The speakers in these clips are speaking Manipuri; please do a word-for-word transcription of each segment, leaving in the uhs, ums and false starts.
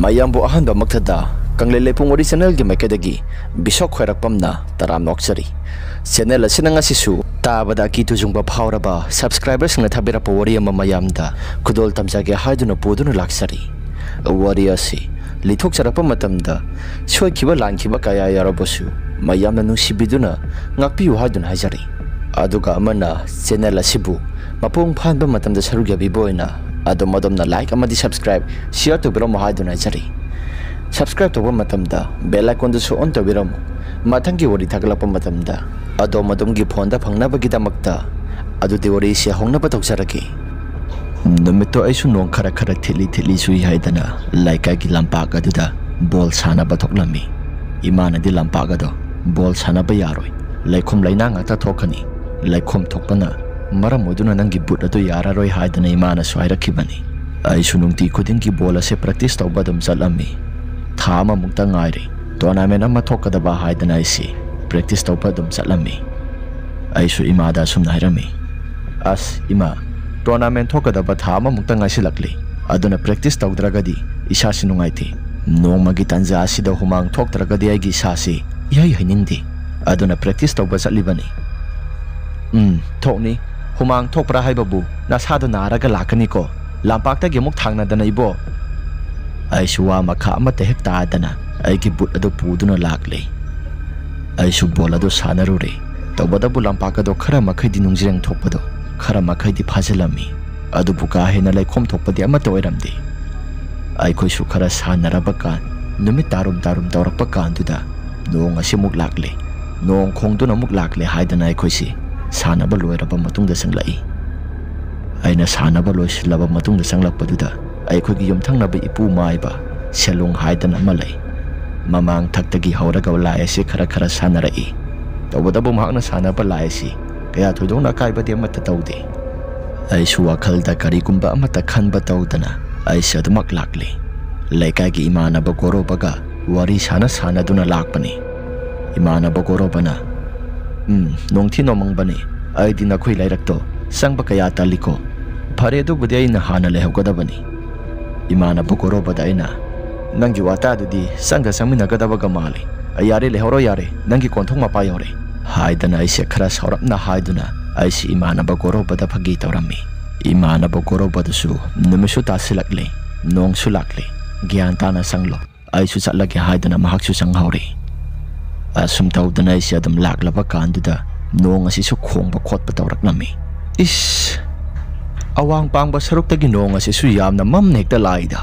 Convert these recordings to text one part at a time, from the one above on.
ꯃꯌꯥꯝꯕꯨ ꯑꯍꯥꯟꯕꯃꯛꯇꯗ ꯀꯪꯂꯩ ꯂꯩꯄꯨꯡ ꯋꯥꯔꯤ ꯆꯦꯅꯦꯜꯒꯤ ꯃꯥꯏꯀꯩꯗꯒꯤ ꯕꯤꯁꯣꯛ ꯈ꯭ꯋꯥꯏꯔꯥꯛꯄꯝꯅ ꯇꯔꯥꯝꯅ ꯑꯣꯛꯆꯔꯤ꯫ ꯆꯦꯅꯦꯜ ꯑꯁꯤꯅ ꯉꯁꯤꯁꯨ ꯇꯥꯕꯗ ꯑꯀꯤ ꯇꯨꯖꯨꯡꯕ ꯐꯥꯎꯔꯕ ꯁꯕꯁꯀ꯭ꯔꯥꯏꯕꯔꯁꯤꯡꯅ ꯊꯥꯕꯤꯔꯛꯄ ꯋꯥꯔꯤ ꯑꯃ ꯃꯌꯥꯝꯗ ꯈꯨꯗꯣꯜ ꯇꯝꯖꯒꯦ ꯍꯥꯏꯗꯨꯅ ꯄꯨꯗꯨꯅ ꯂꯥꯛꯆꯔꯤ꯫ ꯋꯥꯔꯤ ꯑꯁꯤ ꯂꯤꯊꯣꯛꯆꯔꯛꯄ ꯃꯇꯝꯗ ꯁꯣꯏꯈꯤꯕ ꯂꯥꯟꯈꯤꯕ ꯀꯌꯥ ꯌꯥꯎꯔꯕꯁꯨ ꯃꯌꯥꯝꯅ ꯅꯨꯡꯁꯤꯕꯤꯗꯨꯅ ꯉꯥꯛꯄꯤꯌꯨ ꯍꯥꯏꯗꯨꯅ ꯍꯥꯏꯖꯔꯤ꯫ ꯑꯗꯨꯒ ꯑꯃꯅ ꯆꯦꯅꯦꯜ ꯑꯁꯤꯕꯨ ꯃꯄꯨꯡ ꯐꯥꯍꯟꯕ ꯃꯇꯝꯗ ꯁꯔꯨꯛ ꯌꯥꯕꯤꯕ ꯑꯣꯏꯅ ꯑꯗꯣꯝ ꯑꯗꯣꯝꯅ ꯂꯥꯏꯛ ꯑꯃꯗꯤ ꯁꯕꯁꯀ꯭ꯔꯥꯏꯕ, ꯁꯤꯌꯔ ꯇꯧꯕꯤꯔꯝꯃꯨ ꯍꯥꯏꯗꯨꯅ ꯍꯥꯏꯖꯔꯤ꯫ ꯁꯕꯁꯀ꯭ꯔꯥꯏꯕ ꯇꯧꯕ ꯃꯇꯝꯗ ꯕꯦꯜ ꯑꯥꯏꯀꯣꯟꯗꯨꯁꯨ ꯑꯣꯟ ꯇꯧꯕꯤꯔꯝꯃꯨ꯫ ꯃꯊꯪꯒꯤ ꯋꯥꯔꯤ ꯊꯥꯒꯠꯂꯛꯄ ꯃꯇꯝꯗ ꯑꯗꯣꯝ ꯑꯗꯣꯝꯒꯤ ꯐꯣꯟꯗ ꯐꯪꯅꯕꯒꯤꯗꯃꯛꯇ꯫ ꯑꯗꯨꯗꯤ ꯋꯥꯔꯤꯁꯤ ꯍꯧꯅꯕ ꯇꯧꯖꯔꯒꯦ꯫ ꯅꯨꯃꯤꯠꯇꯣ ꯑꯩꯁꯨ ꯅꯣꯡ ꯈꯔ ꯈꯔ ꯊꯤꯠꯂꯤ ꯊꯤꯠꯂꯤ ꯆꯨꯏ ꯍꯥꯏꯗꯅ ꯂꯩꯀꯥꯏꯒꯤ ꯂꯝꯄꯥꯛ ꯑꯗꯨꯗ ꯕꯣꯜ ꯁꯥꯟꯅꯕ ꯊꯣꯛꯂꯝꯃꯤ꯫ ꯏꯃꯥꯅꯗꯤ ꯂꯝꯄꯥꯛ ꯑꯗꯣ "ꯕꯣꯜ ꯁꯥꯟꯅꯕ ꯌꯥꯔꯣꯏ, ꯂꯩꯈꯣꯝ ꯂꯩꯅꯥꯡ ꯉꯥꯛꯇ ꯊꯣꯛꯀꯅꯤ, ꯂꯩꯈꯣꯝ ꯊꯣꯛꯄꯅ ꯃꯔꯝ ꯑꯣꯏꯗꯨꯅ ꯅꯪꯒꯤ ꯕꯨꯠ ꯑꯗꯨ ꯌꯥꯔꯔꯣꯏ" ꯍꯥꯏꯗꯅ ꯏꯃꯥꯅꯁꯨ ꯍꯥꯏꯔꯛꯈꯤꯕꯅꯤ꯫ ꯑꯩꯁꯨ ꯅꯨꯡꯇꯤ ꯈꯨꯗꯤꯡꯒꯤ ꯕꯣꯜ ꯑꯁꯦ ꯄ꯭ꯔꯦꯛꯇꯤꯁ ꯇꯧꯕ ꯑꯗꯨꯝ ꯆꯠꯂꯝꯃꯤ꯫ ꯊꯥ ꯑꯃꯃꯨꯛꯇ ꯉꯥꯏꯔꯦ ꯇꯣꯔꯅꯥꯃꯦꯟ ꯑꯃ ꯊꯣꯛꯀꯗꯕ ꯍꯥꯏꯗꯅ ꯑꯩꯁꯤ ꯄ꯭ꯔꯦꯛꯇꯤꯁ ꯇꯧꯕ ꯑꯗꯨꯝ ꯆꯠꯂꯝꯃꯤ꯫ ꯑꯩꯁꯨ ꯏꯃꯥꯗ ꯑꯁꯨꯝꯅ ꯍꯥꯏꯔꯝꯃꯤ, "ꯑꯁ ꯏꯃꯥ, ꯇꯣꯔꯅꯥꯃꯦꯟ ꯊꯣꯛꯀꯗꯕ ꯊꯥ ꯑꯃꯃꯨꯛꯇ ꯉꯥꯏꯁꯤꯜꯂꯛꯂꯤ, ꯑꯗꯨꯅ ꯄ꯭ꯔꯦꯛꯇꯤꯁ ꯇꯧꯗ꯭ꯔꯒꯗꯤ ꯏꯁꯥꯁꯤ ꯅꯨꯡꯉꯥꯏꯇꯦ꯫ ꯅꯣꯡꯃꯒꯤ ꯇꯥꯟꯖꯥ ꯑꯁꯤꯗ ꯍꯨꯃꯥꯡ ꯊꯣꯛꯇ꯭ꯔꯒꯗꯤ ꯑꯩꯒꯤ ꯏꯁꯥꯁꯤ ꯏꯍꯩ ꯍꯩꯅꯤꯡꯗꯦ, ꯑꯗꯨꯅ ꯄ꯭ꯔꯦꯛꯇꯤꯁ ꯇꯧꯕ ꯆꯠꯂꯤꯕꯅꯤ"꯫ "ꯎꯝ, ꯊꯣꯛꯅꯤ꯫ ꯍꯨꯃꯥꯡ ꯊꯣꯛꯄ꯭ꯔꯥ ꯍꯥꯏꯕꯕꯨ ꯅꯁꯥꯗꯣ ꯅꯥꯔꯒ ꯂꯥꯛꯀꯅꯤꯀꯣ꯫ ꯂꯝꯄꯥꯛꯇꯒꯤ ꯑꯃꯨꯛ ꯊꯥꯡꯅꯗꯅ ꯏꯕꯣ"꯫ ꯑꯩꯁꯨ ꯋꯥ ꯃꯈꯥ ꯑꯃꯠꯇ ꯍꯦꯛ ꯇꯥꯗꯅ ꯑꯩꯒꯤ ꯕꯨꯠ ꯑꯗꯨ ꯄꯨꯗꯨꯅ ꯂꯥꯛꯂꯦ꯫ ꯑꯩꯁꯨ ꯕꯣꯜ ꯑꯗꯨ ꯁꯥꯟꯅꯔꯨꯔꯦ꯫ ꯇꯧꯕꯇꯕꯨ ꯂꯝꯄꯥꯛ ꯑꯗꯨ ꯈꯔ ꯃꯈꯩꯗꯤ ꯅꯨꯡꯖꯤꯔꯦꯡ ꯊꯣꯛꯄꯗꯣ ꯈꯔ ꯃꯈꯩꯗꯤ ꯐꯥꯖꯤꯜꯂꯝꯃꯤ꯫ ꯑꯗꯨꯕꯨ ꯀꯥ ꯍꯦꯟꯅ ꯂꯩꯈꯣꯝ ꯊꯣꯛꯄꯗꯤ ꯑꯃꯠꯇ ꯑꯣꯏꯔꯝꯗꯦ꯫ ꯑꯩꯈꯣꯏꯁꯨ ꯈꯔ ꯁꯥꯟꯅꯔꯕ ꯀꯥꯟ, ꯅꯨꯃꯤꯠ ꯇꯥꯔꯨꯝ ꯇꯥꯔꯨꯝ ꯇꯧꯔꯛꯄ ꯀꯥꯟꯗꯨꯗ ꯅꯣꯡ ꯑꯁꯤꯃꯨꯛ ꯂꯥꯛꯂꯦ꯫ ꯅꯣꯡ ꯈꯣꯡꯗꯨꯅ ꯑꯃꯨꯛ ꯂꯥꯛꯂꯦ ꯍꯥꯏꯗꯅ ꯑꯩꯈꯣꯏꯁꯤ ꯁꯥꯟꯅꯕ ꯂꯣꯏꯔꯕ ꯃꯇꯨꯡꯗ ꯆꯪꯂꯛꯏ꯫ ꯑꯩꯅ ꯁꯥꯟꯅꯕ ꯂꯣꯏꯁꯤꯜꯂꯕ ꯃꯇꯨꯡꯗ ꯆꯪꯂꯛꯄꯗꯨꯗ ꯑꯩꯈꯣꯏꯒꯤ ꯌꯨꯝꯊꯪꯅꯕ ꯏꯄꯨ ꯃꯥꯏꯕ ꯁꯦꯂꯨꯡ ꯍꯥꯏꯗꯅ ꯑꯃ ꯂꯩ꯫ ꯃꯃꯥꯡ ꯊꯛꯇꯒꯤ ꯍꯧꯔꯒ ꯂꯥꯏ ꯑꯁꯤ ꯈꯔ ꯈꯔ ꯁꯥꯟꯅꯔꯛꯏ꯫ ꯇꯧꯕꯇꯕꯨ ꯃꯍꯥꯛꯅ ꯁꯥꯟꯅꯕ ꯂꯥꯏ ꯑꯁꯤ ꯀꯌꯥ ꯊꯣꯏꯗꯣꯛꯅ ꯑꯀꯥꯏꯕꯗꯤ ꯑꯃꯠꯇ ꯇꯧꯗꯦ꯫ ꯑꯩꯁꯨ ꯋꯥꯈꯜꯗ ꯀꯔꯤꯒꯨꯝꯕ ꯑꯃꯠꯇ ꯈꯟꯕ ꯇꯧꯗꯅ ꯑꯩꯁꯦ ꯑꯗꯨꯃꯛ ꯂꯥꯛꯂꯤ꯫ ꯂꯩꯀꯥꯏꯒꯤ ꯏꯃꯥꯟꯅꯕ ꯒꯣꯔꯣꯕꯒ ꯋꯥꯔꯤ ꯁꯥꯟꯅ ꯁꯥꯟꯅꯗꯨꯅ ꯂꯥꯛꯄꯅꯤ꯫ ꯏꯃꯥꯟꯅꯕ ꯒꯣꯔꯣꯕꯅ, "ꯎꯝ, ꯅꯣꯡꯊꯤ ꯅꯣꯡꯃꯪꯕꯅꯤ꯫ ꯑꯩꯗꯤ ꯅꯈꯣꯏ ꯂꯩꯔꯛꯇꯣ ꯆꯪꯕ ꯀꯌꯥ ꯇꯜꯂꯤꯀꯣ꯫ ꯐꯔꯦ, ꯑꯗꯨꯕꯨꯗꯤ ꯑꯩꯅ ꯍꯥꯟꯅ ꯂꯩꯍꯧꯒꯗꯕꯅꯤ"꯫ ꯏꯃꯥꯟꯅꯕ ꯒꯣꯔꯣꯕꯗ ꯑꯩꯅ, "ꯅꯪꯒꯤ ꯋꯥꯇꯥꯗꯨꯗꯤ ꯆꯪꯗ ꯆꯪꯃꯤꯟꯅꯒꯗꯕꯒ ꯃꯥꯜꯂꯤ꯫ ꯑ, ꯌꯥꯔꯦ, ꯂꯩꯍꯧꯔꯣ, ꯌꯥꯔꯦ, ꯅꯪꯒꯤ ꯀꯣꯟꯊꯣꯡ ꯃꯄꯥ ꯌꯧꯔꯦ" ꯍꯥꯏꯗꯅ ꯑꯩꯁꯦ ꯈꯔ ꯁꯥꯎꯔꯞꯅ ꯍꯥꯏꯗꯨꯅ ꯑꯩꯁꯦ ꯏꯃꯥꯟꯅꯕ ꯒꯣꯔꯣꯕꯗ ꯐꯥꯒꯤ ꯇꯧꯔꯝꯃꯤ꯫ ꯏꯃꯥꯟꯅꯕ ꯒꯣꯔꯣꯕꯗꯨꯁꯨ ꯅꯨꯃꯤꯠꯁꯨ ꯇꯥꯁꯤꯜꯂꯛꯂꯦ, ꯅꯣꯡꯁꯨ ꯂꯥꯛꯂꯦ, "ꯒ꯭ꯌꯥꯟ ꯇꯥꯅ ꯆꯪꯂꯣ, ꯑꯩꯁꯨ ꯆꯠꯂꯒꯦ" ꯍꯥꯏꯗꯨꯅ ꯃꯍꯥꯛꯁꯨ ꯆꯪꯍꯧꯔꯦ꯫ ꯑꯁꯨꯝ ꯇꯧꯗꯅ ꯑꯩꯁꯦ ꯑꯗꯨꯝ ꯂꯥꯛꯂꯕ ꯀꯥꯟꯗꯨꯗ ꯅꯣꯡ ꯑꯁꯤꯁꯨ ꯈꯣꯡꯕ ꯈꯣꯠꯄ ꯇꯧꯔꯛꯂꯝꯃꯤ꯫ ꯏꯁ! ꯑꯋꯥꯡ ꯄꯥꯡꯕ ꯁꯔꯨꯛꯇꯒꯤ ꯅꯣꯡ ꯑꯁꯤꯁꯨ ꯌꯥꯝꯅ ꯃꯝꯅ ꯍꯦꯛꯇ ꯂꯥꯛꯏꯗ꯫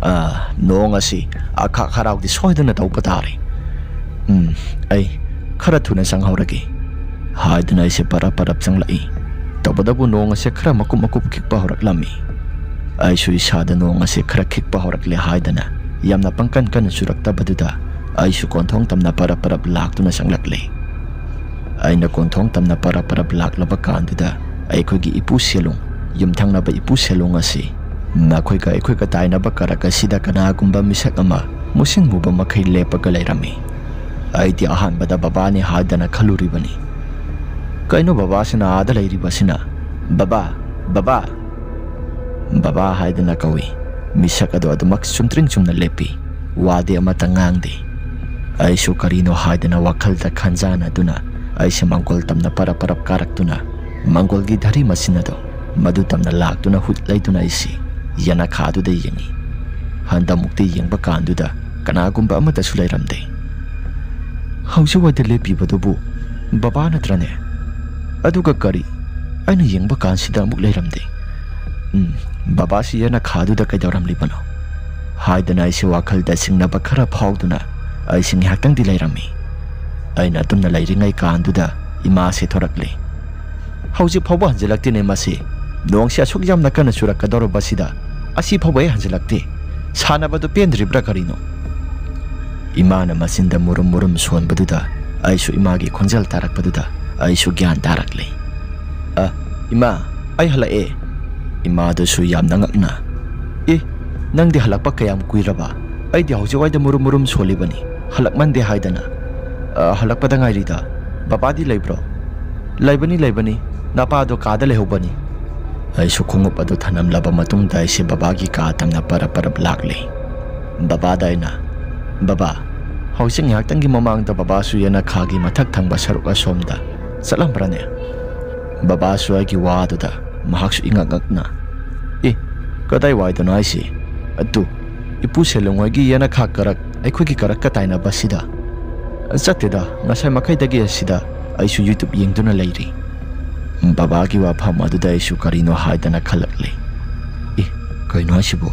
ꯑ, ꯅꯣꯡ ꯑꯁꯤ ꯑꯈꯥꯛ ꯍꯔꯥꯎꯗꯤ ꯁꯣꯏꯗꯅ ꯇꯧꯕ ꯇꯥꯔꯦ꯫ ꯎꯝ, ꯑꯩ ꯈꯔ ꯊꯨꯅ ꯆꯪꯍꯧꯔꯒꯦ ꯍꯥꯏꯗꯨꯅ ꯑꯩꯁꯦ ꯄꯔꯞ ꯄꯔꯞ ꯆꯪꯂꯛꯏ꯫ ꯇꯧꯕꯇꯕꯨ ꯅꯣꯡ ꯑꯁꯦ ꯈꯔ ꯃꯀꯨꯞ ꯃꯀꯨꯞ ꯈꯤꯛꯄ ꯍꯧꯔꯛꯂꯝꯃꯤ꯫ ꯑꯩꯁꯨ ꯏꯁꯥꯗ ꯅꯣꯡ ꯑꯁꯦ ꯈꯔ ꯈꯤꯛꯄ ꯍꯧꯔꯛꯂꯦ ꯍꯥꯏꯗꯅ ꯌꯥꯝꯅ ꯄꯪꯀꯟ ꯀꯟꯅ ꯆꯨꯔꯛꯇꯕꯗꯨꯗ ꯑꯩꯁꯨ ꯀꯣꯟꯊꯣꯡ ꯇꯝꯅ ꯄꯔꯞ ꯄꯔꯞ ꯂꯥꯛꯇꯨꯅ ꯆꯪꯂꯛꯂꯦ꯫ ꯑꯩꯅ ꯀꯣꯟꯊꯣꯡ ꯇꯝꯅ ꯄꯔꯞ ꯄꯔꯞ ꯂꯥꯛꯂꯕ ꯀꯥꯟꯗꯨꯗ ꯑꯩꯈꯣꯏꯒꯤ ꯏꯄꯨ ꯁꯦꯂꯨꯡ, ꯌꯨꯝꯊꯪꯅꯕ ꯏꯄꯨ ꯁꯦꯂꯨꯡ ꯑꯁꯤ ꯃꯈꯣꯏꯒ ꯑꯩꯈꯣꯏꯒ ꯇꯥꯏꯅꯕ ꯀꯔꯛ ꯑꯁꯤꯗ ꯀꯅꯥꯒꯨꯝꯕ ꯃꯤꯁꯛ ꯑꯃ ꯃꯨꯁꯤꯟ ꯃꯨꯕ ꯃꯈꯩ ꯂꯦꯞꯄꯒ ꯂꯩꯔꯝꯃꯤ꯫ ꯑꯩꯗꯤ ꯑꯍꯥꯟꯕꯗ ꯕꯕꯥꯅꯤ ꯍꯥꯏꯗꯅ ꯈꯜꯂꯨꯔꯤꯕꯅꯤ꯫ "ꯀꯩꯅꯣ ꯕꯕꯥꯁꯤꯅ ꯑꯥꯗ ꯂꯩꯔꯤꯕꯁꯤꯅ? ꯕꯕꯥ, ꯕꯕꯥ!" ꯕꯕꯥ ꯍꯥꯏꯗꯅ ꯀꯧꯏ꯫ ꯃꯤꯁꯛ ꯑꯗꯨ ꯑꯗꯨꯃꯛ ꯆꯨꯝꯗ꯭ꯔꯤꯡ ꯆꯨꯝꯅ ꯂꯦꯞꯄꯤ꯫ ꯋꯥꯗꯤ ꯑꯃꯠꯇ ꯉꯥꯡꯗꯦ꯫ ꯑꯩꯁꯨ ꯀꯔꯤꯅꯣ ꯍꯥꯏꯗꯅ ꯋꯥꯈꯜꯗ ꯈꯟꯖꯥꯟꯅꯗꯨꯅ ꯑꯩꯁꯦ ꯃꯥꯡꯒꯣꯜ ꯇꯝꯅ ꯄꯔꯞ ꯄꯔꯞ ꯀꯥꯔꯛꯇꯨꯅ ꯃꯥꯡꯒꯣꯜꯒꯤ ꯙꯔꯤ ꯃꯆꯤꯟ ꯑꯗꯨ ꯃꯗꯨ ꯇꯝꯅ ꯂꯥꯛꯇꯨꯅ ꯍꯨꯠ ꯂꯩꯗꯨꯅ ꯑꯩꯁꯤ ꯌꯦꯅꯈꯥꯗꯨꯗ ꯌꯦꯡꯉꯤ꯫ ꯍꯟꯗꯛꯃꯨꯛꯇꯤ ꯌꯦꯡꯕ ꯀꯥꯟꯗꯨꯗ ꯀꯅꯥꯒꯨꯝꯕ ꯑꯃꯠꯇꯁꯨ ꯂꯩꯔꯝꯗꯦ꯫ "ꯍꯧꯖꯤꯛ ꯋꯥꯏꯗ ꯂꯦꯞꯄꯤꯕꯗꯨꯕꯨ ꯕꯕꯥ ꯅꯠꯇ꯭ꯔꯅꯦ? ꯑꯗꯨꯒ ꯀꯔꯤ, ꯑꯩꯅ ꯌꯦꯡꯕ ꯀꯥꯟꯁꯤꯗ ꯑꯃꯨꯛ ꯂꯩꯔꯝꯗꯦ꯫ ꯎꯝ, ꯕꯕꯥꯁꯤ ꯌꯦꯅꯈꯥꯗꯨꯗ ꯀꯩꯗꯧꯔꯝꯂꯤꯕꯅꯣ?" ꯍꯥꯏꯗꯅ ꯑꯩꯁꯦ ꯋꯥꯈꯜꯗ ꯆꯤꯡꯅꯕ ꯈꯔ ꯐꯥꯎꯗꯨꯅ ꯑꯩꯁꯦ ꯉꯥꯏꯍꯥꯛꯇꯪꯗꯤ ꯂꯩꯔꯝꯃꯤ꯫ ꯑꯩꯅ ꯑꯗꯨꯝꯅ ꯂꯩꯔꯤꯉꯩ ꯀꯥꯟꯗꯨꯗ ꯏꯃꯥꯁꯦ ꯊꯣꯔꯛꯂꯦ꯫ "ꯍꯧꯖꯤꯛ ꯐꯥꯎꯕ ꯍꯟꯖꯤꯜꯂꯛꯇꯦꯅꯦ ꯃꯁꯤ꯫ ꯅꯣꯡꯁꯤ ꯑꯁꯨꯛ ꯌꯥꯝꯅ ꯀꯟꯅ ꯆꯨꯔꯛꯀꯗꯧꯔꯕꯁꯤꯗ ꯑꯁꯤ ꯐꯥꯎꯕ ꯍꯦꯛ ꯍꯟꯖꯤꯜꯂꯛꯇꯦ꯫ ꯁꯥꯟꯅꯕꯗꯨ ꯄꯦꯟꯗ꯭ꯔꯤꯕ꯭ꯔꯥ ꯀꯔꯤꯅꯣ?" ꯏꯃꯥꯅ ꯃꯆꯤꯟꯗ ꯃꯨꯔꯨꯝ ꯃꯨꯔꯨꯝ ꯁꯣꯟꯕꯗꯨꯗ ꯑꯩꯁꯨ ꯏꯃꯥꯒꯤ ꯈꯣꯟꯖꯦꯜ ꯇꯥꯔꯛꯄꯗꯨꯗ ꯑꯩꯁꯨ ꯒ꯭ꯌꯥꯟ ꯇꯥꯔꯛꯂꯦ꯫ "ꯑ, ꯏꯃꯥ, ꯑꯩ ꯍꯜꯂꯛꯑꯦ꯫" ꯏꯃꯥꯗꯨꯁꯨ ꯌꯥꯝꯅ ꯉꯛꯅ, "ꯑꯦ, ꯅꯪꯗꯤ ꯍꯜꯂꯛꯄ ꯀꯌꯥꯝ ꯀꯨꯏꯔꯕ? ꯑꯩꯗꯤ ꯍꯧꯖꯤꯛꯋꯥꯏꯗ ꯃꯨꯔꯨꯝ ꯃꯨꯔꯨꯝ ꯁꯣꯜꯂꯤꯕꯅꯤ, ꯍꯜꯂꯛꯃꯟꯗꯦ ꯍꯥꯏꯗꯅ꯫" "ꯑ, ꯍꯜꯂꯛꯄꯗ ꯉꯥꯏꯔꯤꯗ꯫ ꯕꯕꯥꯗꯤ ꯂꯩꯕ꯭ꯔꯣ?" "ꯂꯩꯕꯅꯤ, ꯂꯩꯕꯅꯤ꯫ ꯅꯄꯥꯗꯣ ꯀꯥꯗ ꯂꯩꯍꯧꯕꯅꯤ꯫" ꯑꯩꯁꯨ ꯈꯣꯡꯎꯞ ꯑꯗꯨ ꯊꯅꯝꯂꯕ ꯃꯇꯨꯡꯗ ꯑꯩꯁꯦ ꯕꯕꯥꯒꯤ ꯀꯥ ꯇꯝꯅ ꯄꯔꯞ ꯄꯔꯞ ꯂꯥꯛꯂꯦ꯫ ꯕꯕꯥꯗ ꯑꯩꯅ, "ꯕꯕꯥ, ꯍꯧꯖꯤꯛ ꯉꯥꯏꯍꯥꯛꯇꯪꯒꯤ ꯃꯃꯥꯡꯗ ꯕꯕꯥꯁꯨ ꯌꯦꯅꯈꯥꯒꯤ ꯃꯊꯛ ꯊꯪꯕ ꯁꯔꯨꯛ ꯑꯁꯣꯝꯗ ꯆꯠꯂꯝꯕ꯭ꯔꯅꯦ?" ꯕꯕꯥꯁꯨ ꯑꯩꯒꯤ ꯋꯥꯗꯨꯗ ꯃꯍꯥꯛꯁꯨ ꯏꯉꯛ ꯉꯛꯅ, "ꯑꯦ, ꯀꯗꯥꯏꯋꯥꯏꯗꯅꯣ ꯍꯥꯏꯁꯤ? ꯑꯗꯨ ꯏꯄꯨ ꯁꯦꯂꯨꯡ ꯍꯣꯏꯒꯤ ꯌꯦꯅꯈꯥ ꯀꯔꯛ, ꯑꯩꯈꯣꯏꯒꯤ ꯀꯔꯛꯀ ꯇꯥꯏꯅꯕꯁꯤꯗ?" "ꯆꯠꯇꯦꯗ, ꯉꯁꯥꯏ ꯃꯈꯩꯗꯒꯤ ꯑꯁꯤꯗ ꯑꯩꯁꯨ YouTube ꯌꯦꯡꯗꯨꯅ ꯂꯩꯔꯤ꯫" ꯕꯕꯥꯒꯤ ꯋꯥꯐꯝ ꯑꯗꯨꯗ ꯑꯩꯁꯨ ꯀꯔꯤꯅꯣ ꯍꯥꯏꯗꯅ ꯈꯜꯂꯛꯂꯦ꯫ "ꯑꯦ, ꯀꯩꯅꯣ ꯍꯥꯏꯁꯤꯕꯨ?